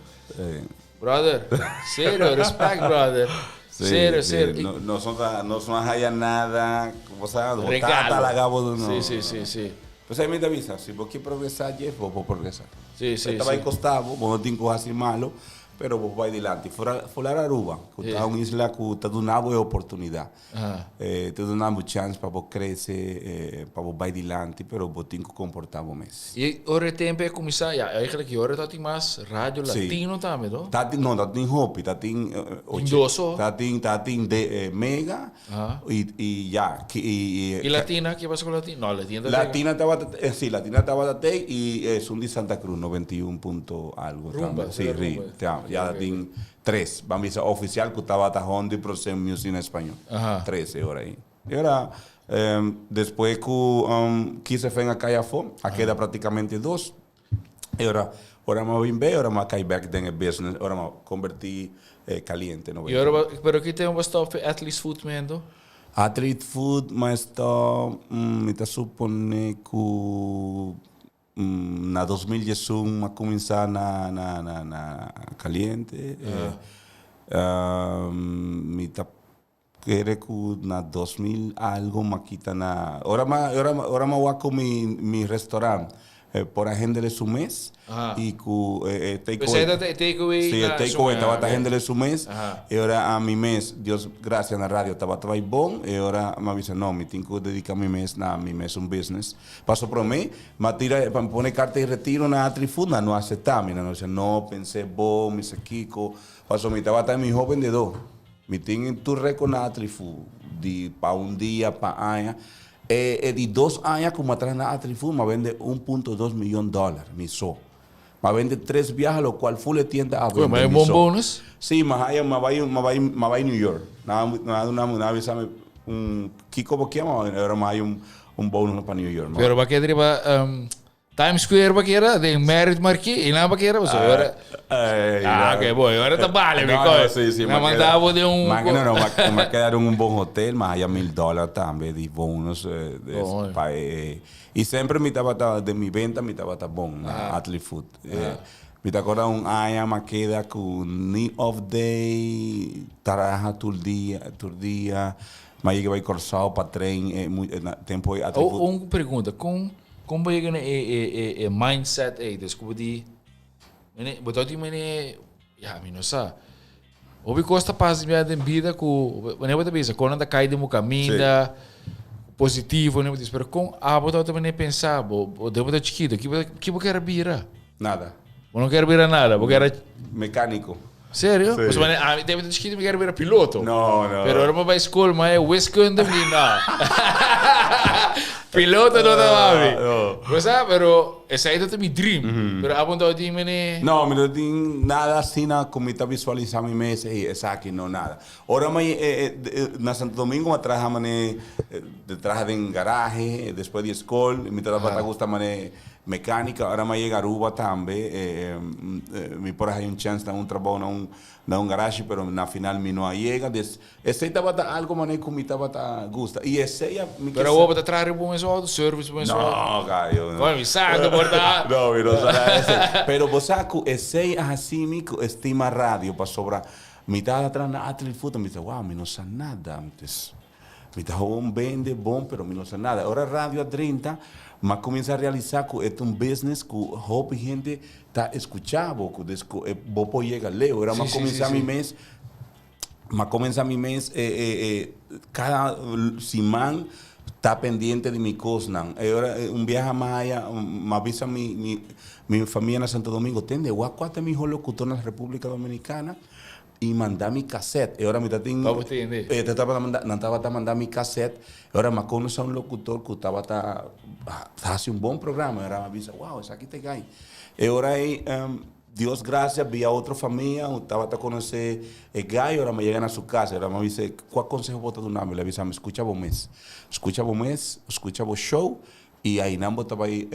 Brother, serio, respect, brother. Serio, serio. No, nos no ta, nos no a haya nada, bo sa, bo tata laga bo, no. Sí, sí, sí, sí. Pues ahí mi ta bisa, si bo kier progresa, Jeff, bo por progresa. Sí, sí, Ta bai costa bo, bo no tin cu haci malo, pero bo por bai dilanti. Fuera, fuera Aruba, cu ta un isla cu ta duna bo e oportunidad. Ta duna bo chance pa bo crece, pa bo bay dilanti, pero bo tin cu comporta bo mes. Y ora e tempo e cuminsa, ya, eigenlijk y ora ta tin mas radio latino tambe, no? Ta tin, no, ta tin hopi, ta tin Tin dos o? Ta tin, ta tin de Mega y, y ya, y, Y Latina, ke pasa cu Latina? No, Latina ta Latina tabata, si, Latina tabata tey y esun di Santa Cruz, 91 punto algo tambe. Rumba, si, Rumba. Ya ta tin Tres, ban bisa oficial cu tabata hondi procen music na español. Tres e ora ayi. E ora despues cu Kiss FM a cay afo, a keda practicamente dos. E ora, ora mi a bin bay, ora mi a cay bek den e business, ora mi a converti Caliente 90. Y ora, pero ki tempo bo a stop e Athlete's Foot mendo? Athlete's Foot, mi a stop, mi ta supone cu Na 2011 a cuminsa na na na na Caliente. Mi ta kere cu na 2000 algo m'a kita na ora m'a ora ora m'a wak cu mi mi restaurant por a hendele su mes y cu e take away. Esey ta e take away Si e take away tabata hendele su mes y ora ami mes Dios gracia na radio tabata bay bon y ora m'a bisa no mi tin cu dedica mi mes na mi mes un business. Paso prome, m'a tira pa mi pone carta di retiro na Atrifut, nan no acepta mi. Nan a bisa, no, pens'é bo, mi sa kico. Paso mi tabata e miho bendedó. Mi tin tur record na Atrifut, di pa un dia, pa aña. E e di dos aña cu m'a traha na Atrifut, m'a bende un punto dos miyon dollar, mi so. M'a bende tres biaha, locual full e tienda a Oye, bende ma e mi bon so. bonus? Sí, m'a haya, m'a bai, m'a bai, m'a bai New York. Nan a duna mi, nan a bisa mi un kico bo kier, ma ora m'a haya un un bonus pa New York. Pero bo a keda riba Times Square bo a keda, den Marriott Marquis, y nan bo a keda, pasobra ora Ah, ok, bo, ora ta bale, No, no, because sí, sí, nan m'a manda keda bo den un m'a no, no, m'a m'a keda den un bon hotel, m'a haya 1000 dollar tambe di bonus Bon. pa e Y semper mi tabata, den mi benta mi tabata bon na Atlee Food. Mi ta acorda un aña m'a keda cu ni off day, traha tur dia, tur dia. M'a yega bay Corsou pa train e na tempo e Atlee Food. Un pregunta, con con bo yega na e e e mindset ey? Des cu bo di, mene, bo ta tin mene, ya mi no sa. Hopi kos ta pasa bia den bida ku wanneer bo ta bisa kon nan ta kai den bo kaminda positivo wanneer bo ta bisa pero kon abo tabata mane pensa bo bo den bo ta chikito ki bo ki bo kier bira? Nada. Bo no kier bira nada bo kier Mecanico. Serio? Sí. Pasobra mane ami den bo ta chikito mi kier bira piloto. No no. Pero ora bo bai skol ma e wiskunde mi di no. Piloto no ta mami. No. Bo sa pero esei ta mi dream. Pero abo no tabatin mene. No, mi no tin nada asina ku mi ta visualisá mi mes, ey, esaki no, nada. Ora mi na Santo Domingo mi a traha mane, traha den garahe, despues di skol, mi tabata gusta mane mecánica. Ora mi a yega Aruba tambe, mi por a haña un chèns na un trabou na un na un garashi, pero na final mi no a yega. Des, esei tabata algo mane ku mi tabata gusta. I esei a mi Pero awor bo ta traha riba bo mes outo, service bo mes outo? No, gallo, no. Koe mi sa ku por ta. No, mi no sa nada di esei. Pero bo sa ku esei a hasi mi ku estima radio pasobra mi tabata traha na Atli Food, mi ta wow, mi no sa nada antes. Mi ta gewoon bende bon, pero mi no sa nada. Ora radio a drenta, m'a cuminsa realisa cu e ta un business cu hopi hende ta escucha bo, cu des cu bo por yega leu. Ora m'a cuminsa mi mes, m'a cuminsa mi mes cada siman ta pendiente di mi cosnan. E ora un biaha m'a haya, m'a bisa mi mi mi famia na Santo Domingo, tende, wak cua ta e miho locutor na Republica Dominicana? I manda mi cassette. E ora mi ta tin. Tabata tende. E ta tabata manda, nan tabata manda mi cassette. E ora mi a conoce un locutor cu tabata haci un bon programa. E ora mi a bisa, wow, esaki ta e guy. E ora ey. Dios gracia via otro famia un tabata conoce e guy ora mi yega na su casa ora mi bisa cua conseho bo ta duna mi el a bisa mi scucha bo mes scucha bo mes scucha bo show y ayinan bo ta bay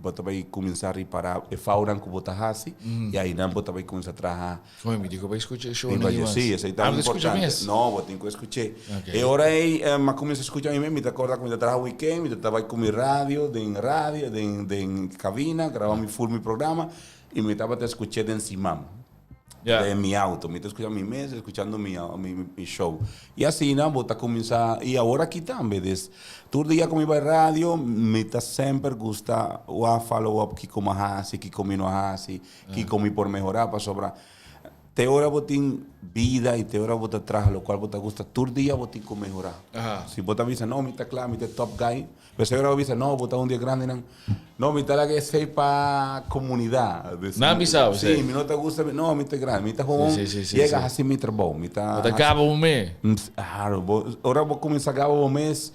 bo ta bay cuminsa ripara e faunan cu bo ta haci y ayinan bo ta bay cuminsa traha Oye mi tin cu bay scucha e show nan di mas. Si esey ta importante no bo tin cu scuche e ora ey mi a cuminsa scucha mi mes mi ta corda cu mi ta traha weekend mi ta bay cu mi radio den radio den cabina graba mi full mi programa Y mi tabata escuché den siman. Ja. Den mi auto. Mi ta escucha mi mes, escuchando mi, mi, mi show. Y asina bo ta cuminsa, y awor aki tambe. Des, tur dia cu mi bay radio, mi ta semper gusta wak follow up kico mi a haci, kico mi no a haci, kico mi por mehora, pasobra te ora bo tin bida y te ora bo ta traha locual bo ta gusta, tur dia bo tin cu mehora. Si bo ta bisa, no, mi ta cla, mi ta e top guy, P'esei ora bo bisa, no, bo ta un di e grandinan. No, mi ta laga esei pa komunidat. Nan bisa bo esei? Sí, mi no ta gusta, no, mi ta grandi. Mi ta gewoon Sí, sí, sí, yega sí. hasi mi trabou. Mi ta Bo ta hasi gaba bo mes. Claro, bo, ora bo kuminsá gaba bo mes,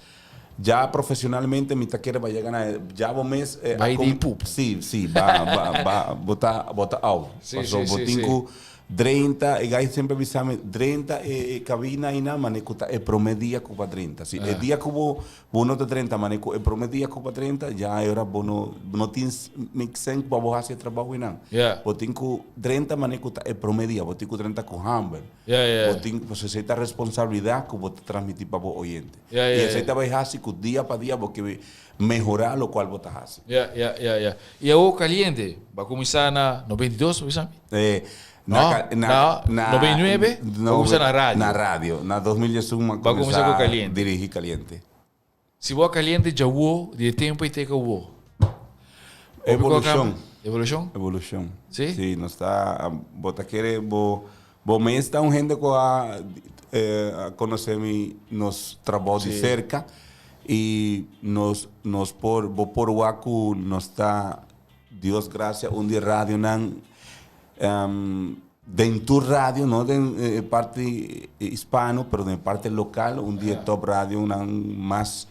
ya profesionalmente mi ta kere ba yega na e, ya bo mes a Bai di kom- pupu. Sí, sí, ba, ba, ba, bo ta, bo ta out. Sí, Pasobra sí, bo sí, tin sí. ku Drenta, e gai semper bisa mi, drenta e e cabina einan mane cu ta e prome dia cu bo a drenta. Si e dia cu bo bo no ta drenta mane cu e prome dia cu bo a drenta, ya e ora bo no bo no tin make sense pa bo haci e trabou einan. Ja. Bo tin cu drenta mane cu ta e prome dia, bo tin cu drenta cu hamber. Ja, ja, Bo tin, pasobra esey ta responsabilidad cu bo ta transmiti pa bo oyente. Ja, ja, Y esey ja. ta bay haci cu dia pa dia bo ke mehora locual bo ta haci. Ja, ja, ja, ja. Y awo caliente, bo a cuminsa na 92, bo bisa mi? Eh, No, na, na, no, na, 99, no, bo cuminsa na radio. Na radio. Na 2001 mi a Bo a cuminsa cu Caliente. dirigi Caliente. Si bo a Caliente djawo, di e tempo y te cu awo. Evolucion. Evolucion? Evolucion. Si? Si, nos ta, bo ta kere, bo, bo mes ta un hende cu a, eh, a conoce mi, nos trabou di Si. cerca y nos, nos por, bo por wak cu nos ta, Dios gracia un di radionan den tur radio, no den e parti hispano, pero den e parti local, un di e top radionan mas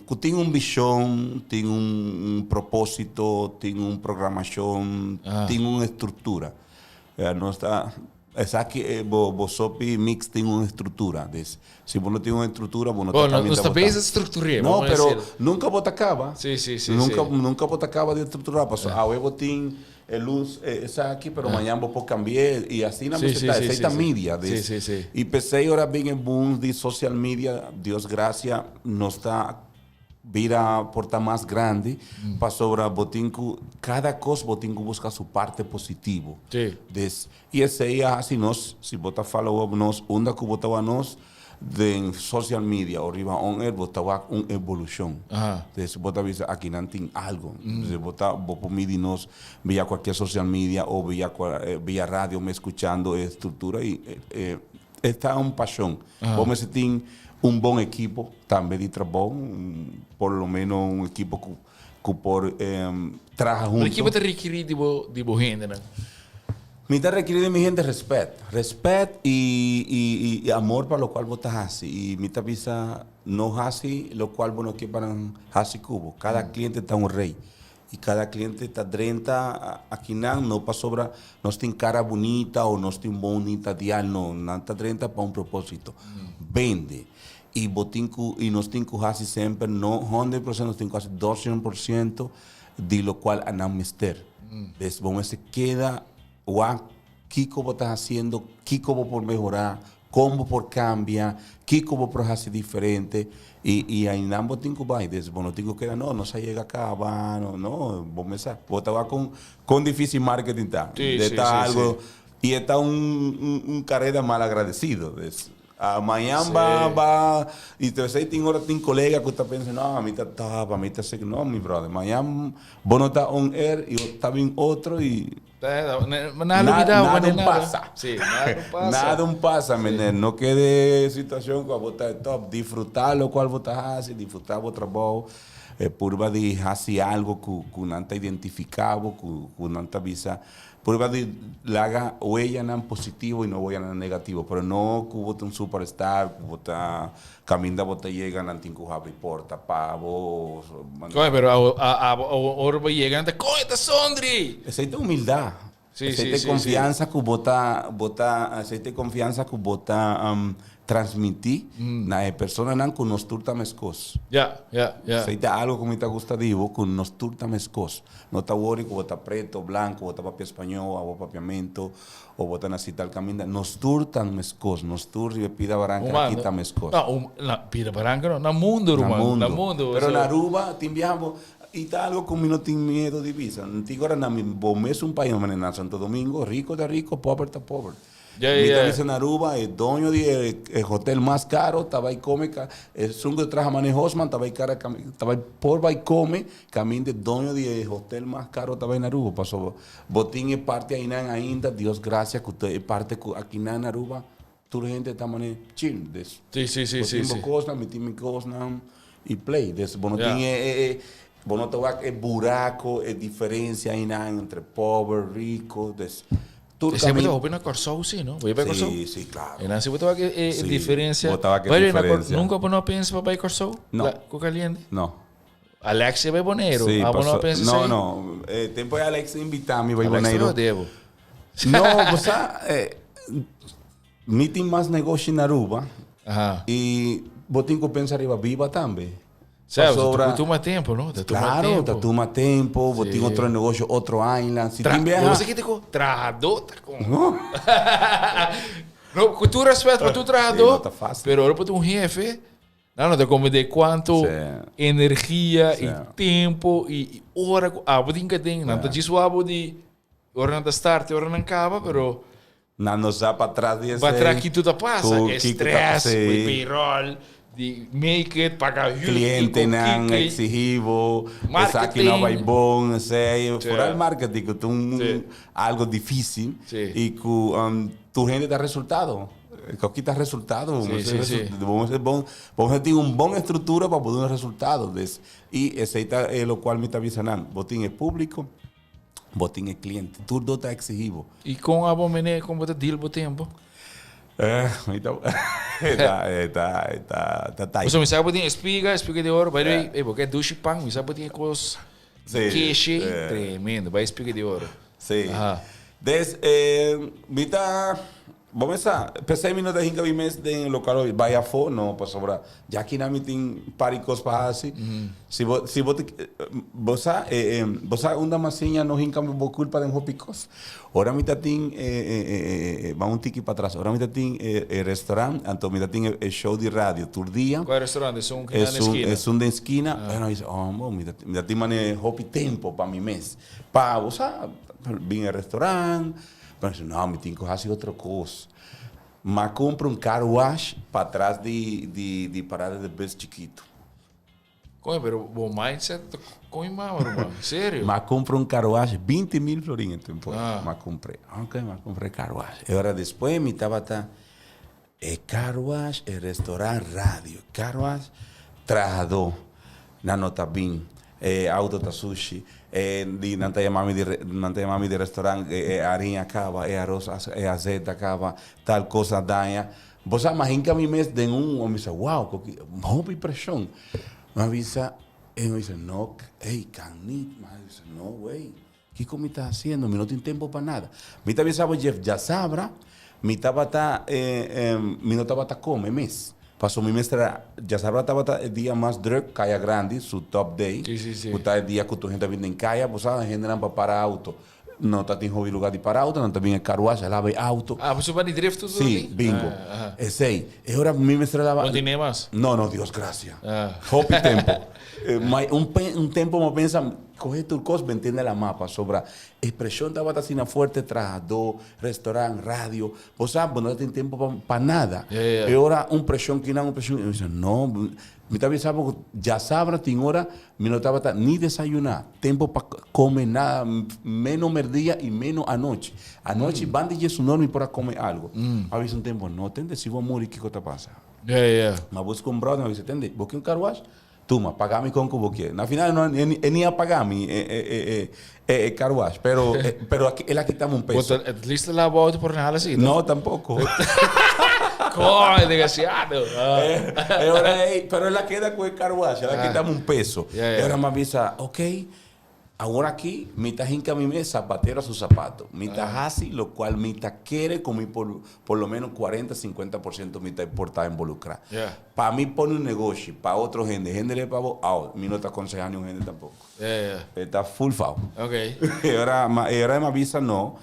cu tin un vision, tin un proposito, tin un programacion, tin un estructura. Nos ta Esaki e bo bo sopi mix tin un estructura. Dus si bo no tin un estructura bo no ta Bo, caminda nos ta bo ta. bezig structur'é, No, vamos pero decir. nunca bo ta caba. Sí, sí, sí, Nunca sí. nunca bo ta caba di estructura pasobra awe bo tin e luz e esaki pero mañan bo por cambi'é y asina Sí, mester sí, ta. sí, Esei sí, ta sí. media. Sí, Dus sí, sí. y p'esei ora bin e boom di social media, Dios gracia nos ta Bira por ta mas grandi, pasobra bo tin ku kada kos bo tin ku buska su parte positivo. Sí. Des, i esei a hasi nos, si bo ta follow up nos, unda ku bo ta wak nos, den social media o riba on air, bo ta wak un evolushon. Aha. Des, bo ta bisa aki nan tin algo. Des, bo ta, bo por midi nos via cualkier social media o via cua, via radio mes skuchando e struktura i e, e ta un pashon. Bo mester tin un bon ekipo tambe di trabou, por lo meno un ekipo ku ku por traha Pero hunto. kibo ta rekirí di bo di bo hendenan? Mi ta rekirí di mi hende rèspèt. Rèspèt i i i amor pa lokual bo ta hasi. I mi ta bisa no hasi lokual bo no ke pa nan hasi ku bo. Kada kliente ta un rei. I kada kliente ta drenta akinan no pasobra nos tin kara bunita o nos tin bonita dial, no, nan ta drenta pa un propósito, bende. I bo tin ku, i nos tin ku hasi semper no 100%, nos tin ku hasi 200% di lokual a nan mester. Des bo mester keda wak kiko bo ta hasiendo, kiko bo por mehorá, kon bo por kambia, kiko bo por hasi diferente i i ainan bo tin ku bai. Des bo no tin ku keda no, nos a yega kaba, no, no, bo mes sa. Bo ta wak kon kon difísil marketing ta. Sí, E sí, ta sí, algo sí. i e ta un un un karera mal agradesido. Des mañan Sí. ba ba i te esei tin ora tin kolega ku ta pensa no ami ta top, ami ta seki. No mi brother, mañan bo no ta on air i ta bin otro i. Nada olvidado, Nada nada un pasa. Sí, nada un pasa. Nada un pasa, meneer. No kede situacion cu abo ta e top. Disfruta locual bo ta haci, disfruta bo trabou. E purba di haci algo cu cu nan ta identifica bo, cu cu nan ta bisa. Purba di laga hueyanan positivo y no hueyanan negativo. Pero no cu bo ta un superstar, cu bo ta caminda bo ta yega nan tin cu habri porta pa bo. Coño, pero abo ora bo yega nan ta, coño ta Sondry! Esey ta humildad. Sí, Esei ta e sí, sí. konfiansa ku bo ta, bo ta, esei ta e konfiansa ku bo ta transmití na e personanan ku nos tur ta meskos. Ja, ja, ja. Esei ta algo ku mi ta gusta di bo, ku nos tur ta meskos. No ta wòri ku bo ta preto, blanko, bo ta papia spañó, abo papiamento, o bo ta nasí tal kaminda. Nos tur ta meskos, nos tur riba e pida baranka Ruman, aki ta meskos. no, un, na pida baranka no, na mundo, Na ruman, na mundo. mundo. Pero So, na Aruba tin biaha bo, i ta algo ku mi no tin miedo di bisa. Antigo ora na mi bo mesun pais, manera na Santo Domingo, riko ta riko, pober ta pober. Ja, Mi ta ja. bisa na Aruba, e doño di e e hotel mas caro ta bay come ca, esun cu ta traha mane hosman ta bay cara cami, ta bay por bay come caminda e doño di e hotel mas caro ta bay na Aruba. Pasobra bo tin e parti ainan ainda, Dios gracia cu ta e parte cu akinan na Aruba tur hende ta mane chill. Des Sí, sí, sí, bo sí, tin bo sí. cosnan, mi tin mi cosnan y play. Des bo no tin Ja. e e e bo no ta wak e buraco, e diferencia ainan entre pober, rico, des. Tur Esei bo camin. ta hopi na Kòrsou si, no? Bo ya bai Kòrsou? Sí, sí, claro. E nan si bo ta wak e Sí, diferencia. bo ta wak e Bai na Kòr- diferencia. Nunca bo no a pensa pa bai Kòrsou? No. La, ku kaliente? No. Alexia bai Boneiru. Sí, Ah, bo no a paso, pensa no, esei? no. Eh, tempo e Alex invita mi bai Alex ta Boneiru. jode bo. No, bo sa, eh, mi tin mas negoshi na Aruba. Aha. Y bo tin cu pensa riba biba tambe. Sea, Pasobra- ta tuma tempo, no? Ta tuma Claro, tempo. ta tuma tempo, bo Sí. tin otro negocio, otro island. Si Tra tin biaha... Bo sa kiko ku trahadó ta kon. No. No, ku tur respeto pa tur trahadó, Sí, no ta fácil. pero ora bo ta un jefe, nan no ta comprende kuanto Sí. energia Sí. i tempo i ora ku abo tin kaden. Nan ta djis wou di ora nan ta start i ora nan kaba, pero Nan no sa pa tras di esei. Pa tras kiko ta pasa, Ku e kiko ta stress, sí. e payroll, di make it, paga huur, Clientenan kiko, kiko. exigibo, esaki no bai Marketing. bon, esei. Sí. Foral marketing ku ta un Sí. algo dificil Sí. y ku tur hende ta resultado. Ku ta resultado. Sí, Bo sí, mester sí. resu- bo mester bon, bo mester tin un bon estructura pa por duna resultado. Des, y esei ta e locual mi ta bisa nan. Bo tin e publico. Bo tin e cliente. Tur do ta exigi bo. I kon abo mene kon bo ta deal bo tempo? Eh, mi ta ta ta ta ta tight. Pasobra mi sa bo tin espiga, espiga di oro. By the way, ey bo ke dushi pan, mi sa bo tin e kos Sí, keshi, eh. tremendo. Bai espiga di oro. Sí. Aha. Des, eh, mi ta Bo mester sa, p'esei mi no ta hinka mi mes den e lokal hopi, bai afó, no, pasobra ya kina mi tin par di kos pa hasi. Si bo, si bo ta, bo sa, bo sa unda mas siña no hinka bo kulpa den hopi kos. Ora mi ta tin e, ban un tiki patras, ora mi ta tin e restaurant, anto mi ta tin e show di radio tur dia. Kua restaurant? Esun ku na eskina? Esun den eskina. Bueno, mi bisa, oh, bo, mi ta, mi ta tin manera hopi tempo pa mi mes, pa, bo sa, bin e restaurant. Pero si no, mi tin ku hasi otro kos. M'a kumpra un car wash patras di di di parada di bus chikitu. Koño, pero bo mindset ta koño mama ruman. Serio. M'a kumpra un car wash 20 mil florin e tempo. Ah. M'a kumpr'é. Ok, m'a kumpra e car wash. E ora despues mi tabata e car wash, e restaurant, radio. Car wash, trahadó. Nan no ta bin. E auto ta sushi. E di nan ta yama mi di nan ta yama mi di restaurant e hariña caba, e aros e azeta caba, tal cos a daña. Bo sa mahinca mi mes den un, mi bisa wow, koki hopi presion. Mi a bisa, e mi bisa no, ey kan nit. Mi a bisa no wey, kiko mi ta haciendo? Mi no tin tempo pa nada. Mi ta bisa bo Jeff, djasabra mi tabata mi no tabata come mes. Pasobra mi mester a, djasabra tabata e dia mas druk, Kaya Grandi, su top day, Sí, sí, sí. ku ta e dia ku tur hende ta bini den kaya, bo sa, hendenan pa para auto. No ta tin hopi lugar di para auto, nan ta bin e carwash a laba e auto. Ah, pasobra di drift tur Sí, tin? bingo. Ah, aha. Esei. E ora mi mester a laba. No tin mas? No, no, Dios gracia. Ah. Hopi tempo. Ma un un tempo mi a pensa, kohe tur kos, bentende la mapa, pasobra e presion tabata asina fuerte, trahadó, restaurant, radio. Bo sa, bo no ta tin tempo pa pa nada. Ja, ja, ja. E ora un presion kinan, un presion, mi bisa, no, mi ta bisa bo ku djasabra tin ora mi no tabata ni desayuná, tempo pa come nada, meno merdia i meno anochi. Anochi banda di diesunor mi por a come algo. A bisa un tempo, no tende, si bo muri kiko ta pasa? Ja, ja, ja. Mi a buska un brother, mi a bisa, tende, bo ke un car wash? Tuma, paga mi kon ku bo kier. Na final no, e, e ni a paga mi e, e, e, e, e car wash, pero, e, pero aki, el a kitami un peso. Bo ta at least lava auto por nada así, no? No, tampoco. Coño, desgraciado. Ah. Eh, e ora, ey, pero el a keda ku e car wash, el a Ah. kitami un peso. Ja, ja. E ora mi a bisa, ok. Awor aki mi ta hinca mi mes zapatero a su zapato. Mi ta haci locual mi ta kere cu mi por, por lo menos cuarenta, cincuenta por ciento mi ta por ta involucra. Pa mi pone un negoshi pa otro hende, hende le pa bo, out. Mi no ta aconseha niun hende tampoco. E ta full fout. E ora, ma e ora e mi a bisa no,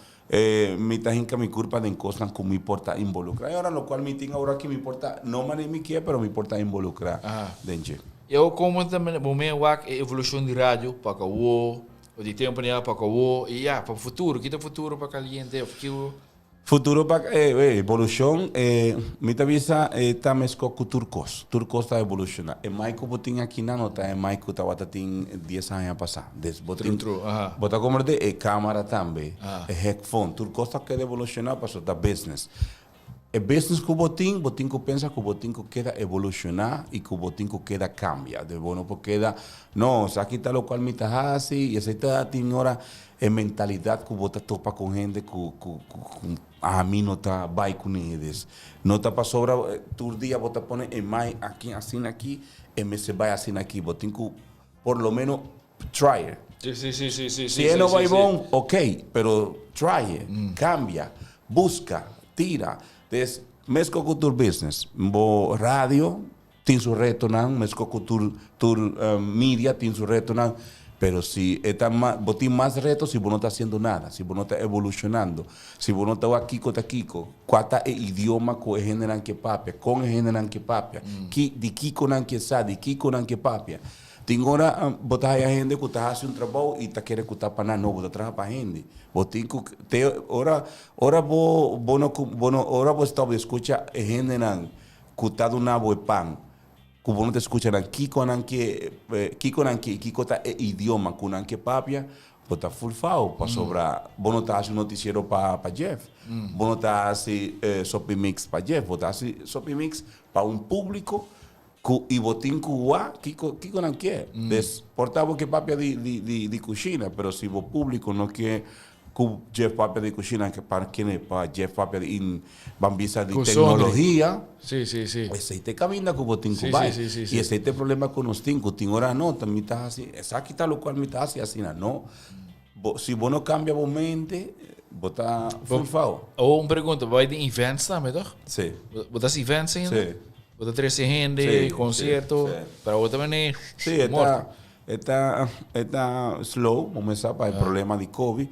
mi ta hinca mi curpa den cosnan cu mi por ta involucra. E ora locual mi tin awor aki mi por ta, no mane mi kier, pero mi por ta involucra den dje. I awor como ta bo men wak e evolucion di radio pa awo, o di tempo di pa awo, i ya, pa futuro, ki ta futuro pa Caliente of kico? Futuro pa e evolucion, mi ta bisa e ta mesco cu tur cos, tur cos ta evoluciona. E mic cu bo tin akinan no ta e mic cu tabata tin dies aña pasa. Des bo tin, True, true, aha. bo ta comprende e camara tambe, e headphone, tur cos ta keda evoluciona pasobra ta business. E business ku bo tin, bo tin ku pensa ku bo tin ku keda evolushoná i ku bo tin ku keda kambia. Entonces bo no por keda, no, esaki ta lokual mi ta hasi i esei ta tin ora e mentalidat ku bo ta topa ku hende ku ku ku ami no ta bai kuné. Des no ta pasobra tur dia bo ta pone e mai aki asina aki e mester bai asina aki. Bo tin ku por lo menos try it. Sí, sí, sí, sí, sí, Si e no bai bon, ok, pero try it, cambia, busca, tira. Des, mesco cu tur business, bo radio tin su retonan, mesco cu tur, tur media tin su retonan, pero si e ta ma, bo tin mas reto si bo no ta haciendo nada, si bo no ta evolucionando, si bo no ta wak kico ta kico, cua ta e idioma cu e hendenan ke papia, con e hendenan ke papia, ki, di kico nan ke sa, di kico nan ke papia. Tin ora bo ta haya hende ku ta hasi un trabou i ta kere ku ta pa nan. No, bo ta traha pa hende. Bo tin ku te ora ora bo bo no bo no ora bo stòp di skucha e hendenan ku ta duna bo e pan ku bo no ta skucha nan kiko nan ke kiko nan ke i kiko ta e idioma ku nan ke papia bo ta full foul pasobra bo no ta hasi un notisiero pa pa Jeff. Bo no ta hasi sopi mix pa Jeff. Bo ta hasi sopi mix pa un públiko Ku i bo tin ku wak kiko kiko nan ke. Des por ta bo ke papia di di di di kushina pero si bo públiko no ke ku Jeff papia di kushina ke pa kende pa Jeff papia di in ban bisa di Ku sondri. teknologia Sí, sí, sí. esei ta e kaminda ku bo tin ku Sí, sí, bai. sí, sí, I sí. esei ta e problema ku nos tin ku tin ora no ta mi ta hasi esaki ta lokual mi ta hasi asina no. Bo si bo no kambia bo mente bo ta Bo, full foul. oh, un pregunta, bo bai den events tambe toch? Sí. Bo, bo ta hasi events ainda? Sí. Bo ta trese hende, Sí, sí, concierto, sí. pero bo ta mene Sí, e ta, morto. e ta, e ta slow, bo mester sa pa e problema di Covid.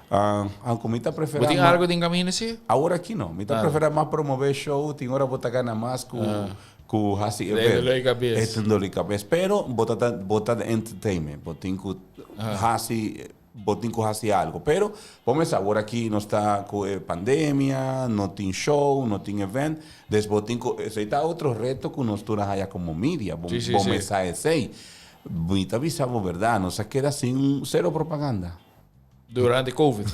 Ah, aunke mi ta Bo prefera tin ma algo den camino si? Awor aki no. Mi ta Nada. prefera mas promove show, tin ora bo ta gana mas ku ku hasi E event. dolor di cabes. E ta un dolor di cabes. Pero bo ta ta bo ta den entertainment. Bo tin ku hasi bo tin ku hasi algo. Pero bo mester awor aki nos ta ku e pandemia, no tin show, no tin event. Des bo tin ku esei ta otro reto ku nos tur a haya komo media. Bo Sí, sí, bo sí. mester sa esei. Mi ta bisa bo berdad, nos a keda sin sero propaganda. Durante Covid.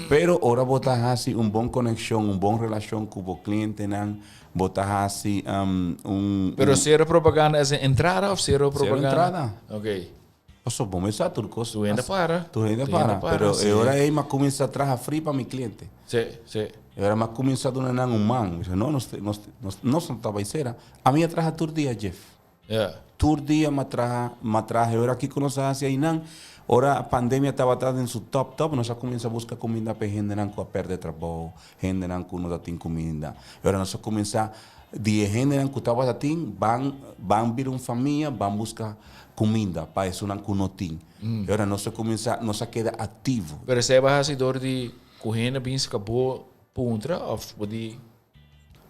Pero ora bo ta hasi un bon conexion, un bon relacion cu bo clientenan, bo ta hasi un... Pero cero propaganda as in entrada of cero Cero propaganda? entrada. Ok. Paso bo mester sa tur cos. Tur hende para. Tur hende Tur hende para. para, Pero sí. e ora ey m'a cuminsa traha free pa mi cliente. Sí, sí. E ora m'a cuminsa duna nan un man. Mi bisa, no, nos, nos, nos, nos no ta bay cera. Ami a traha tur dia, Jeff. Ja. Tur dia m'a traha, m'a traha. E ora kiko nos a hasi einan? Ora pandemia tabata den su top top, nos a kuminsá buska kuminda pa e hendenan ku a pèrdè trabou, hendenan ku no ta tin kuminda. E ora nos a kuminsá di e hendenan ku tabata tin, ban ban bira un famia, ban buska kuminda pa esunnan ku no tin. E ora nos a kuminsá, nos a keda aktivo. Pero esei bo a hasi dor di ku hende bin ska bo puntra òf bo di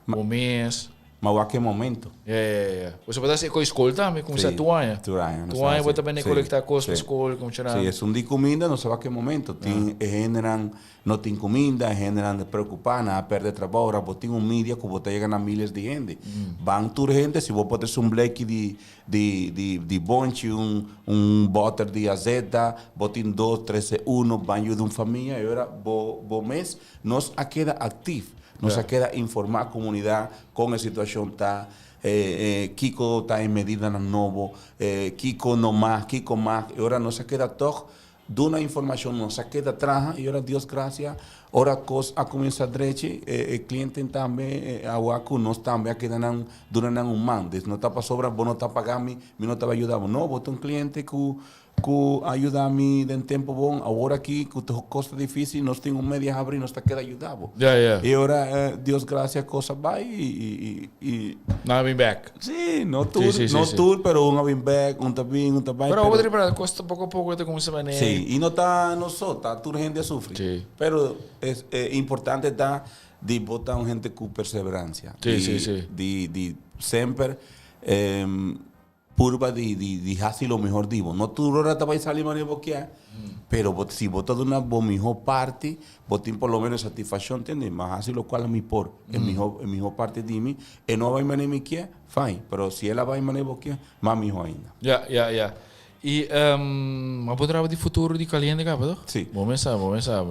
Bo mes. Ma wak e momento. Ja, ja, ja, ja. Boso por ta hasi koe skol tambe, kumsa Sí, tur aña. tur aña nos Tur aña hasi. bo ta bini Sí, kolekta kos pa sí. skol, kumsa Sí, esun di kuminda nos sa wak e momento. Tin e hendenan no tin kuminda, e hendenan ta preokupá, nan a pèrdè trabou. Ora bo tin un media ku bo ta yega na miles di hende. Ban tur hende, si bo por ta esun bleki di di di di bonchi, un un bòter di azeta, bo tin dos, trese, uno, ban yuda un famia. E ora bo bo mes nos a keda aktif. Nos a keda informá komunidat kon e situashon ta, kiko ta e medidanan nobo, kiko no mag, kiko mag. E ora nos a keda tòg duna informashon, nos a keda traha i ora Dios grasia, ora kos a kuminsá drechi, e klienten tambe a wak ku nos tambe a keda nan duna nan un man. Des no ta pasobra bo no ta paga mi, mi no ta bai yuda bo. No, bo ta un kliente ku. Ku a yuda mi den tempu bon, awor aki ku ta kos ta difisil nos tin un media habri nos ta keda yuda bo. Ya, ya. I ora Dios gracia kos a bai i i i. Nan a bin bek. Si, no tur, Si, si, si, no si. tur pero un a bin bek, un ta bin, un ta bai Pero awor pero. riba kos ta poko a poko ta kuminsá manera. Si, i no ta nos so, ta tur hende a sufri. Si. Pero es importante ta di bo ta un hende ku perseverancia. Si, si, si. Di di semper Purba di di hasi lo mihor di bo. No tur ora ta bai sali manera bo kier, pero bo si bo ta duna bo mihor parti, bo tin por lo menos satisfaccion, tende? Mi a hasi locual mi por, e mihor e mihor parti di mi, e no a bai manera mi kier, fine, pero si el a bai manera bo kier, mas mihor ainda. Ya, ya, ya. I a bo traba di futuro di Caliente caba toch? Si. Bo mes sa, bo mes sa.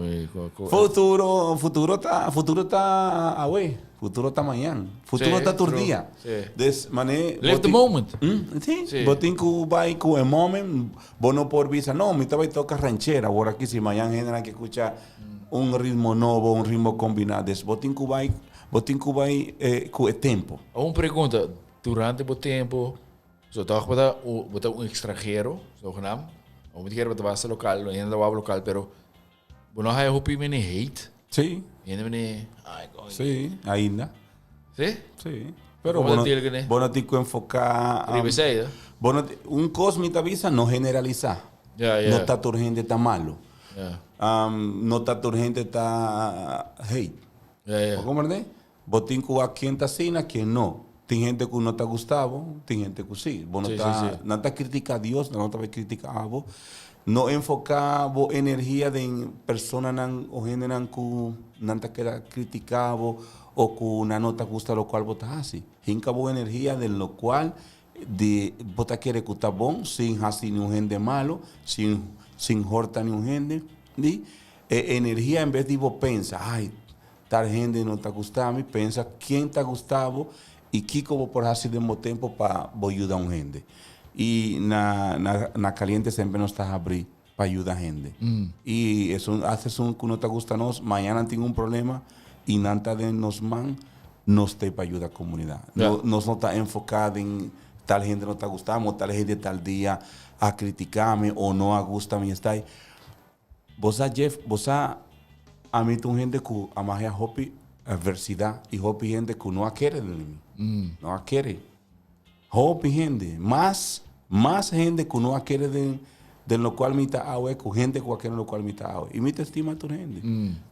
Futuro, futuro ta, futuro ta awe, futuro ta mañan, futuro Sí, ta tur true. dia. Sí. Dus mane Live the moment. Mm, sí. Sí. Bo tin ku bai ku e moment, bo no por bisa, no, mi ta bai toka ranchera awor aki si mañan hendenan ke kucha un ritmo nobo, un ritmo kombiná. Dus bo tin ku bai, bo tin ku bai eh, ku e tempo. Un pregunta, durante bo tempo So toch bo ta bo ta un extranhero, zogenaamd. Bo miti kere bo ta basta local, hende ta wak local, pero bo no haya hopi mene hate. Sí. Hende mene, ay, coño. Sí, ainda. Sí? Sí. Pero bo no, bo no tin cu enfoca. Riba esey, eh? Bo no, un cos mi ta bisa, no generalisa. Ja, ja. No ta tur hende ta malo. Ja. No ta tur hende ta hate. Ja, ja. Bo comprende? Bo tin ku wak ken ta asina, ken no. Tin hende ku no ta gusta bo, tin hende ku si. Bo no ta, nan ta kritika Dios, nan no ta bai kritika abo. No enfoká bo energia den personanan o hendenan ku nan ta keda kritika bo o ku nan no ta gusta lokual bo ta hasi. Hinka bo energia den lokual di bo ta kere ku ta bon sin hasi niun hende malo, sin sin horta niun hende. Di e energia en bes di bo pensa, ay, Tal hende no ta gusta mi, pensa ken ta gusta bo y kico bo por haci den bo tempo pa bo yuda un hende. Y na na na Caliente semper nos ta habri pa yuda hende. Y esun hasta esun cu no ta gusta nos, mañana nan tin un problema y nan ta den nos man, nos ta pa yuda comunidad. No nos no ta enfoca den tal hende no ta gusta mi o tal hende tal dia a critica mi o no a gusta mi estai. Bo sa Jeff, bo sa ami ta un hende ku a magia hopi adversidad y hopi hende ku no a kere den mi. No a kere. Hopi hende, mas, mas hende ku no a kere den den lokual mi ta awe ku hende ku a kere den lokual mi ta awe. Y mi ta estima tur hende.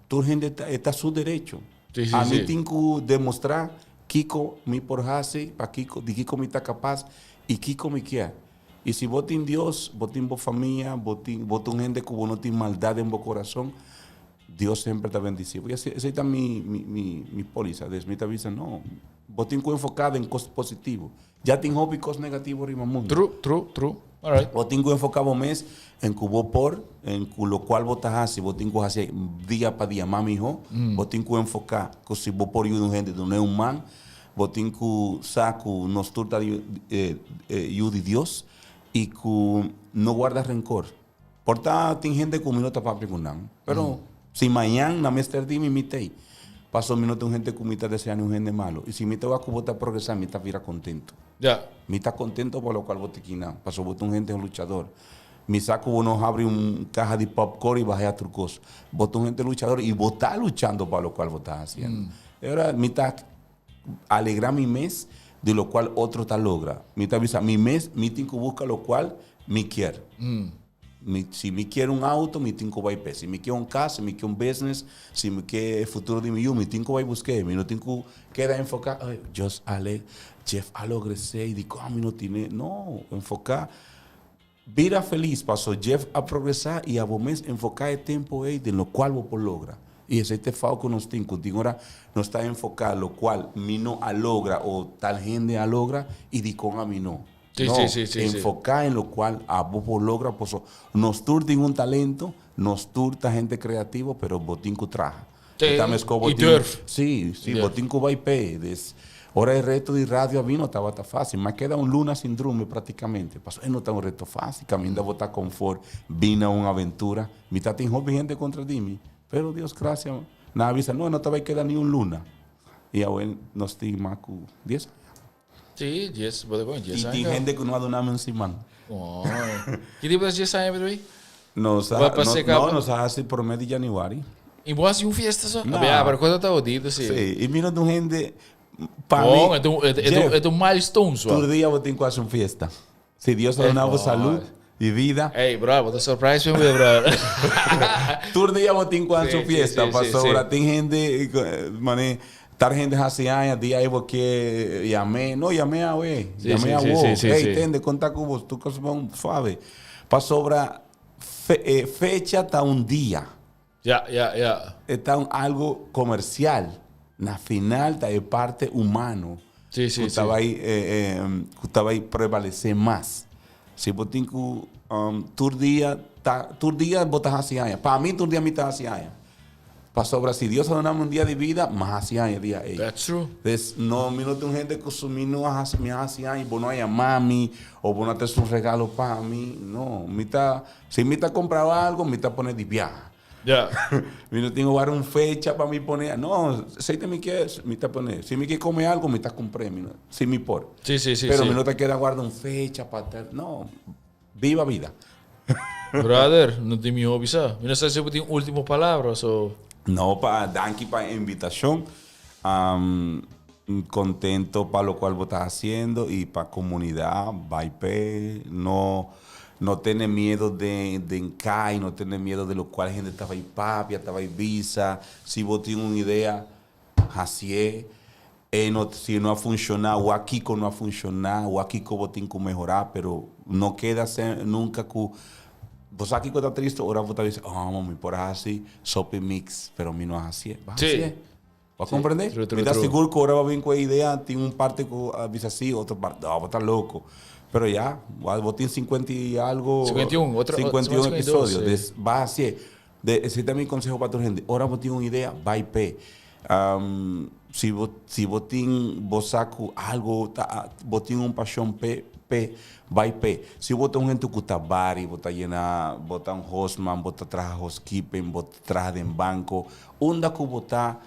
Tur hende ta e ta su derecho. Sí, sí, Ami sí. tin ku demostra kiko mi por hasi, pa kiko, di kiko mi ta kapas y kiko mi kier. I si bo tin Dios, bo tin bo famia, bo tin, bo ta un hende ku bo no tin maldat den bo kurason, Dios semper ta bendisí bo. I esei, esei ta mi, mi, mi, mi pólisa. Des mi ta bisa, no, bo tin ku enfoká den kos positivo. Ya tin hopi kos negativo riba mundu. True, true, true. Alright. Bo tin ku enfoká bo mes en ku bo por, en ku lokual bo ta hasi, bo tin ku hasi dia pa dia mas mihó. Bo tin ku enfoká ku si bo por yuda un hende, dun'é un man. Bo tin ku sa ku nos tur ta yu di Dios i ku no guarda renkor. Por ta tin hende ku mi no ta papia ku nan, pero si mañan nan mester di mi, mi t'ei. Pasobra mi no ta un hende ku mi ta desea niun hende malu. I si mi ta wak ku bo ta progresá, mi ta bira kontentu. Mi ta kontentu pa lokual bo ta kina, pasobra bo ta un hende luchador. Mi sa ku bo no habri un kaha di popcorn i baha tur kos. Bo ta un hende luchador i bo ta luchando pa lokual bo ta hasiendo. E ora mi ta alegra mi mes di locual otro ta logra. Mi ta bisa mi mes, mi tin cu busca locual mi kier. Mi, si mi kier un auto, mi tin cu bay p'e. Si mi kier un cas, si mi kier un business, si mi kier e futuro di mi yu, mi tin cu bay busqu'e. Mi no tin cu keda enfoca, ay, Dios ale, Jeff a logra esey, dicon ami no tine? No, enfoca. Bira felis paso Jeff a progresá i abo mes enfoká e tempu ei den lokual bo por logra. I esei ta e fau ku nos tin, ku tin ora nos ta enfoká lokual mi no a logra o tal hende a logra i dikon ami no. Sí, No, sí, sí, sí, sí. enfoká en lokual abo por logra paso nos tur tin un talento, nos tur ta hende kreativo pero bo tin ku traha. Sí, E ta meskó bo i tin durf. Sí, sí, Durf. bo tin ku bai p'e. Des, ora e reto di radio a bini no tabata fácil. M'a keda un luna sin drumi prácticamente. Pasobra e no ta un reto fácil. Kaminda bo ta confort, bini na un aventura. Mi ta tin hopi hende kontra di mi. Pero Dios gracia, nan a bisa, no, e no ta bai keda ni un luna. I awe nos tin mas ku dies aña. Sí, dies, bo ta con dies I tin aña. hende ku no a duna mi un siman. Oh. Ki tipo ta 10 aña bedoel? Nos a, Ba pa no, seca no, pa- nos a hasi prome di januari. Y bo hasi un fiesta so? No. Ya, pero cosa ta jodido, sí. Sí, y mi no ta un hende pa Bon, mi. het un, het, het, Jeff, het un milestone, so. Tur dia bo tin cu hasi un fiesta. Si Dios ta Eh, duna bo bon. salud y vida. Hey, bro, bo ta surprise me, bro. Tur dia bo tin cu hasi Sí, un fiesta. sí, sí, Pasobra sí. tin hende, mane, tar hende hasi aña, dia ahí bo ke yam'é. No, yam'é awe. Sí, Yam'é sí, awo. sí, sí, Hey, sí. tende, conta cu bo, tur cos bon suave. Pasobra fe, eh, fecha ta un dia. Ja, ja, ja. E ta un algo comercial. Na final ta e parte humano Sí, sí, cu ta sí. bay, eh, eh, cu ta bay prevalece mas. Si bo tin cu tur dia ta, tur dia bo ta haci aña. Pa mi tur dia mi ta haci aña. Pasobra si Dios a dunami un dia di vida, m'a haci aña e dia ey. That's true. Des, no, mi no tin un hende cu su mi no a haci, mi a haci aña y bo no a yama mi o bo no a trece un regalo pa mi. No, mi ta, si mi ta comprao algo, mi ta pone di biaha. Ja. Mi no tin wara un fecha pa mi pone. No, esey ta mi ke, mi ta pone. Si mi ke come algo, mi ta cumpre, mi no, si mi por. Sí, sí, sí, Pero sí. mi no ta keda guarda un fecha pa tal. No, viva vida. Brother, no tin miho bisa. Mi no sa si bo tin ultimo palabra, so. No, pa, danki pa e invitacion. Contento pa locual bo ta haciendo y pa comunidad bay pe. No, no tene miedo de den cay, no tene miedo de locual hende ta bay papia, ta bay bisa. Si bo tin un idea, hacié. E no, si no a funciona, wak kico no a funciona, wak kico bo tin cu mehora, pero no keda se nunca cu bo sa kico ta tristo ora bo ta bisa, oh, mi por a haci sopi mix, pero mi no a hacié. Bo a hacié. Bo a comprende? True, true, Mi ta true. sigur cu ora bo bin cu e idea, tin un parte cu a bisa si, otro parte, no, bo ta loco. Pero ya, bo tin 50 y algo, 51, otro, 51 52, episodio. sí. Des, ba hacié. De, esey ta mi conseho pa tur hende. Ora bo tin un idea, bay p'e. Si bo, si bo tin, bo sa cu algo ta, bo tin un pasion p'e, p'e, bay p'e. Si bo ta un hende cu ta bari, bo ta yena, bo ta un hosman, bo ta traha housekeeping, bo ta traha den banco, unda cu bo ta,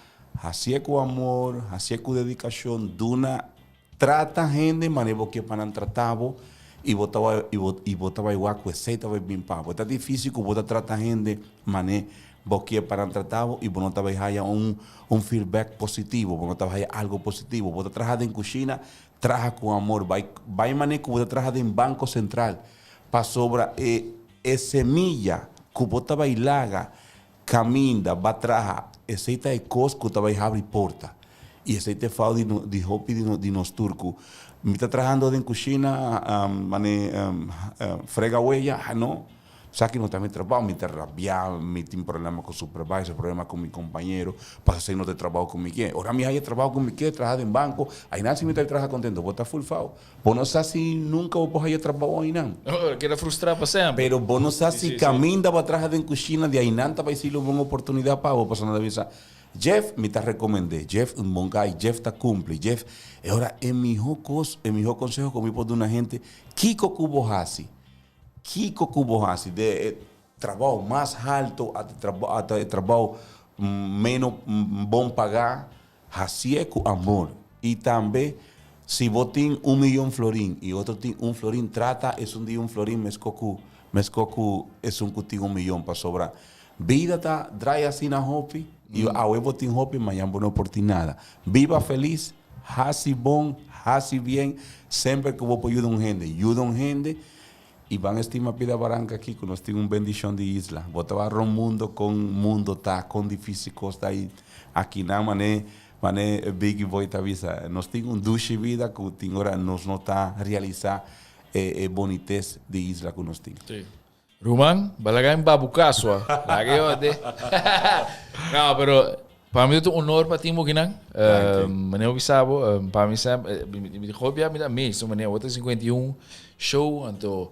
hacié cu amor, hacié cu dedicacion, duna, trata hende manera bo ke pa nan trata bo, y bo ta bay, y bo, y bo ta bay wak cu esey ta bay bin pa bo. Ta dificil cu bo ta trata hende mane bo ke pa nan trata bo y bo no ta bay haya un, un feedback positivo, bo no ta bay haya algo positivo. Bo ta traha den cushina, traha cu amor, bay, bay mane cu bo ta traha den Banco Central, pasobra e, e semilla cu bo ta bay laga Caminda, ba traha, esey ta e cos cu ta bay habri porta. Y esey ta e fao di di hopi di di nos tur cu mi ta trahando den cushina, mane frega huella, ah no, esaki no ta mi trabao, mi ta rabia, mi tin problema cu supervisor, problema cu mi compañero, pasobra esey no ta e trabao cu mi ke. Ora mi haya e trabao cu mi ke, traha den banco, aynan si mi ta traha contento, bo ta full fao. Bo no sa si nunca bo por haya trabou ainan. No, keda frustrá pa semper. Pero bo no sa si caminda bo a traha den cushina di ainan ta bay sirbi un bon oportunidad pa bo. Pasobra nan ta bisa, Jeff, mi ta recomend'é. Jeff un bon guy. Jeff ta cumpli. Jeff, e ora e miho cos, e miho conseho cu mi por duna hende, kico cu bo haci? Kico cu bo haci? De e trabou mas halto ata e trabou, ata e trabou meno bon pagá. Hacié cu amor. Y tambe, si bo tin un miyon florin y otro tin un florin, trata esun di un florin mesco cu mesco cu esun cu tin un miyon, pasobra bida ta draai asina hopi y awe bo tin hopi, mañan bo no por tin nada. Biba feliz, haci bon, haci bien, semper cu bo por yuda un hende, yuda un hende. Y ban estima pida baranca aki cu nos tin un bendicion di isla. Bo ta wak rond mundo con mundo ta, con dificil cos ta y aki nan mane mane Biggie Boy ta bisa nos tin un dushi bida cu tin ora nos no ta realisa e e bonites di isla cu nos tin. Sí. Ruman, balaga en babu kaswa. Laga yo de. No, pero Pa mi ta un honor pa tin bo kinan. Meneer bo bisa bo, pa mi sa, mi di hopi mi ta amazed, so meneer, bo ta 51 show, anto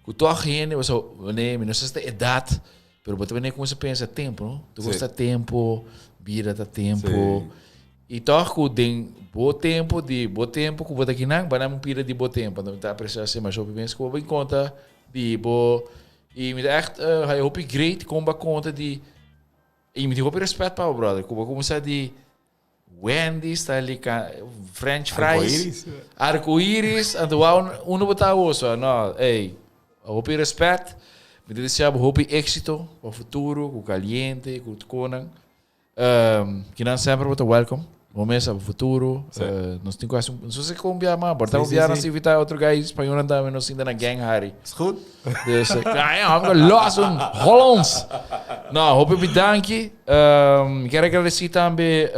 ku tog hende, paso, meneer, mi no sa si ta edat, pero bo ta meneer kuminsa pensa tempo, no? Tur kos ta tempo, bida ta tempo. I tog ku den bo tempo di bo tempo ku bo ta kinan, bo a dame un pida di bo tempo, anto mi ta aprecia asina masha hopi bes ku bo bin konta di bo, i mi ta echt haya hopi great kon bo a konta di. Y mi tin hopi respet pa bo brother, cu bo cuminsa di Wendy's ta lica French fries, Arcoiris. arcoiris, anto wou uno bo ta oso, no, ey. Hopi respet. Mi ta desea bo hopi éxito pa futuro, ku Caliente, ku konan. Kinan semper bo ta welcome. Bo mes pa futuro. Sí. Nos tin ku hasi un, no sé kon bia mas, por ta Sí, sí, bia nos sí. invita otro guy españolnan tambe nos sinta na gang hari. Is goed. Dus, ja, ja, hom los un Hollands. No, hopi hopi danki. Mi kier agradeci tambe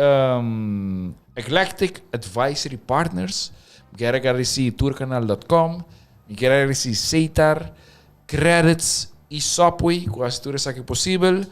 Eclectic Advisory Partners. Mi kier agradeci tourcanal.com. Mi kier agradeci Setar, Credits y Subway cu haci tur esaki posibel.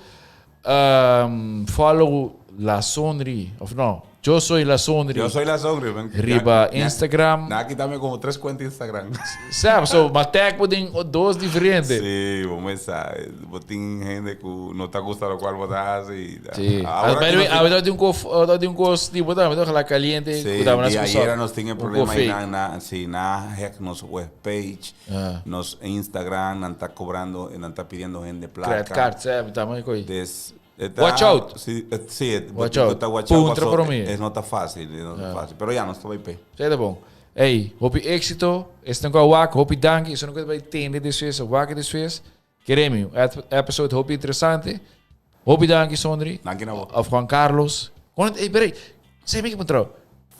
Follow La Sonri, of no, Yo Soy La Sonri. Yo Soy La Sonri. Ben, Riba na- Instagram. Na quitame como tres cuentas Instagram. Sa, so, ma tag bo den dos diferente. Sí, bo me sa. Bo tin hende cu no ta gusta lo cual bo ta haci. Sí. Ahora By que the way, nos awe tin un kof, awe tin un kos tipo tambe, toch? La caliente. Sí, cu tambe di nos ayer nos tin e un problema koffie. y nan, na, sí, na hack nos webpage, Ah. nos Instagram, nan ta cobrando, nan ta pidiendo hende placa. Credit card, sí, tambe koi. Des, eta, Watch out. Sí, sí, Watch bo out. ta watch out, Puntra paso, por mi. Es no ta fácil, es no ta fácil. Pero ya, nos ta bay pe. Sí, ta bon. Ey, hopi éxito. Esnan ku a wak, hopi danki. Esnan ku ta bay tende despues, a wak despues. Kere mi, episode hopi interesante. Hopi danki, Sondri. Danki na bo. Of Juan Carlos. Kon, ey, peraí. Sei mi que puntra.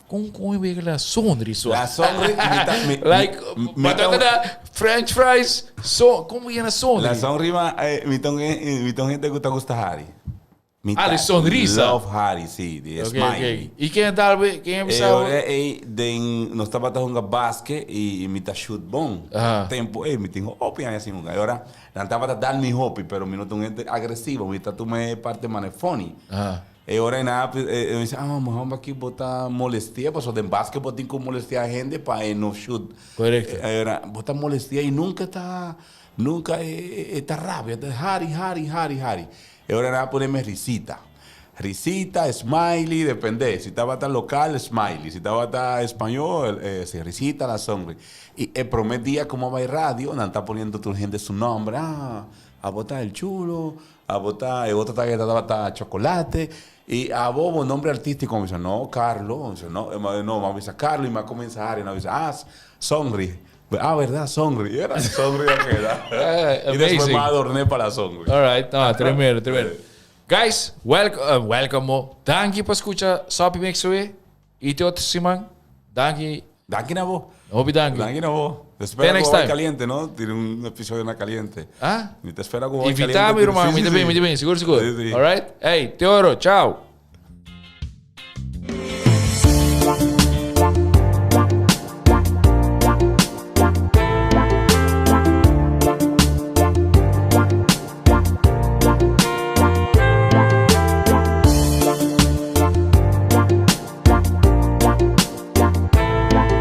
Kon kon wega la Sondri so? La Sondri, mi ta, mi, Like, mi, mi ta, patata da French fries, so, kon wega la Sondri? La Sondri ma, eh, mi ta, mi ta un hende ku ta gusta hari. Mi Ah, ta di sonrisa. Love hari, sí, di Ok, smiley. ok. I ken tal be, ken E bisa? ora ei den nos tabata hunga basket i mi ta shoot bon. Aha. Tempo ei mi tin hopi aña sin hunga. E ora nan tabata dal mi hopi, pero mi no ta un hende agresivo, mi ta tuma e parte mane funny. Aha. E ora ei nan a e mi bisa, ah, ma homber aki bo ta molestia, pasobra den basket bo tin ku molestia hende pa e no shoot. Correcto. E ora bo ta molestia i nunca ta nunca e ta rabia, ta hari, hari, hari, hari. E ora nan a pone mi risita. Risita, smiley, depende. Si tabata local, smiley. Si tabata español, si risita, la sonri. Y e prome dia como a bay radio, nan ta poniendo tur hende su nombre. Ah, abo ta el chulo, abo ta, e otro ta que tabata chocolate. Y abo bo nombre artistico, mi bisa, no, Carlo. Mi bisa, no, no, mi bisa Carlo y mi a cuminsa hari. Nan a bisa, ah, sonri. Ah, verdad, sonri. Era sonri a keda. Eh, Y después amazing. me adorné para sonri. All right, no, tremendo, tremendo. Guys, welcome, welcome mo. Danki pa escucha Soppy Mix Away. Y te otro siman. Danki. Danki na bo. Hopi danki. Danki na bo. Te espera next con time. caliente, ¿no? Tiene un episodio na caliente. Ah? Ni te espera con Invitame, hermano. Sí, Mi sí, te bien, sí. mi te bien. Seguro, seguro. Sí, sí. All right. Hey, te oro. Chao.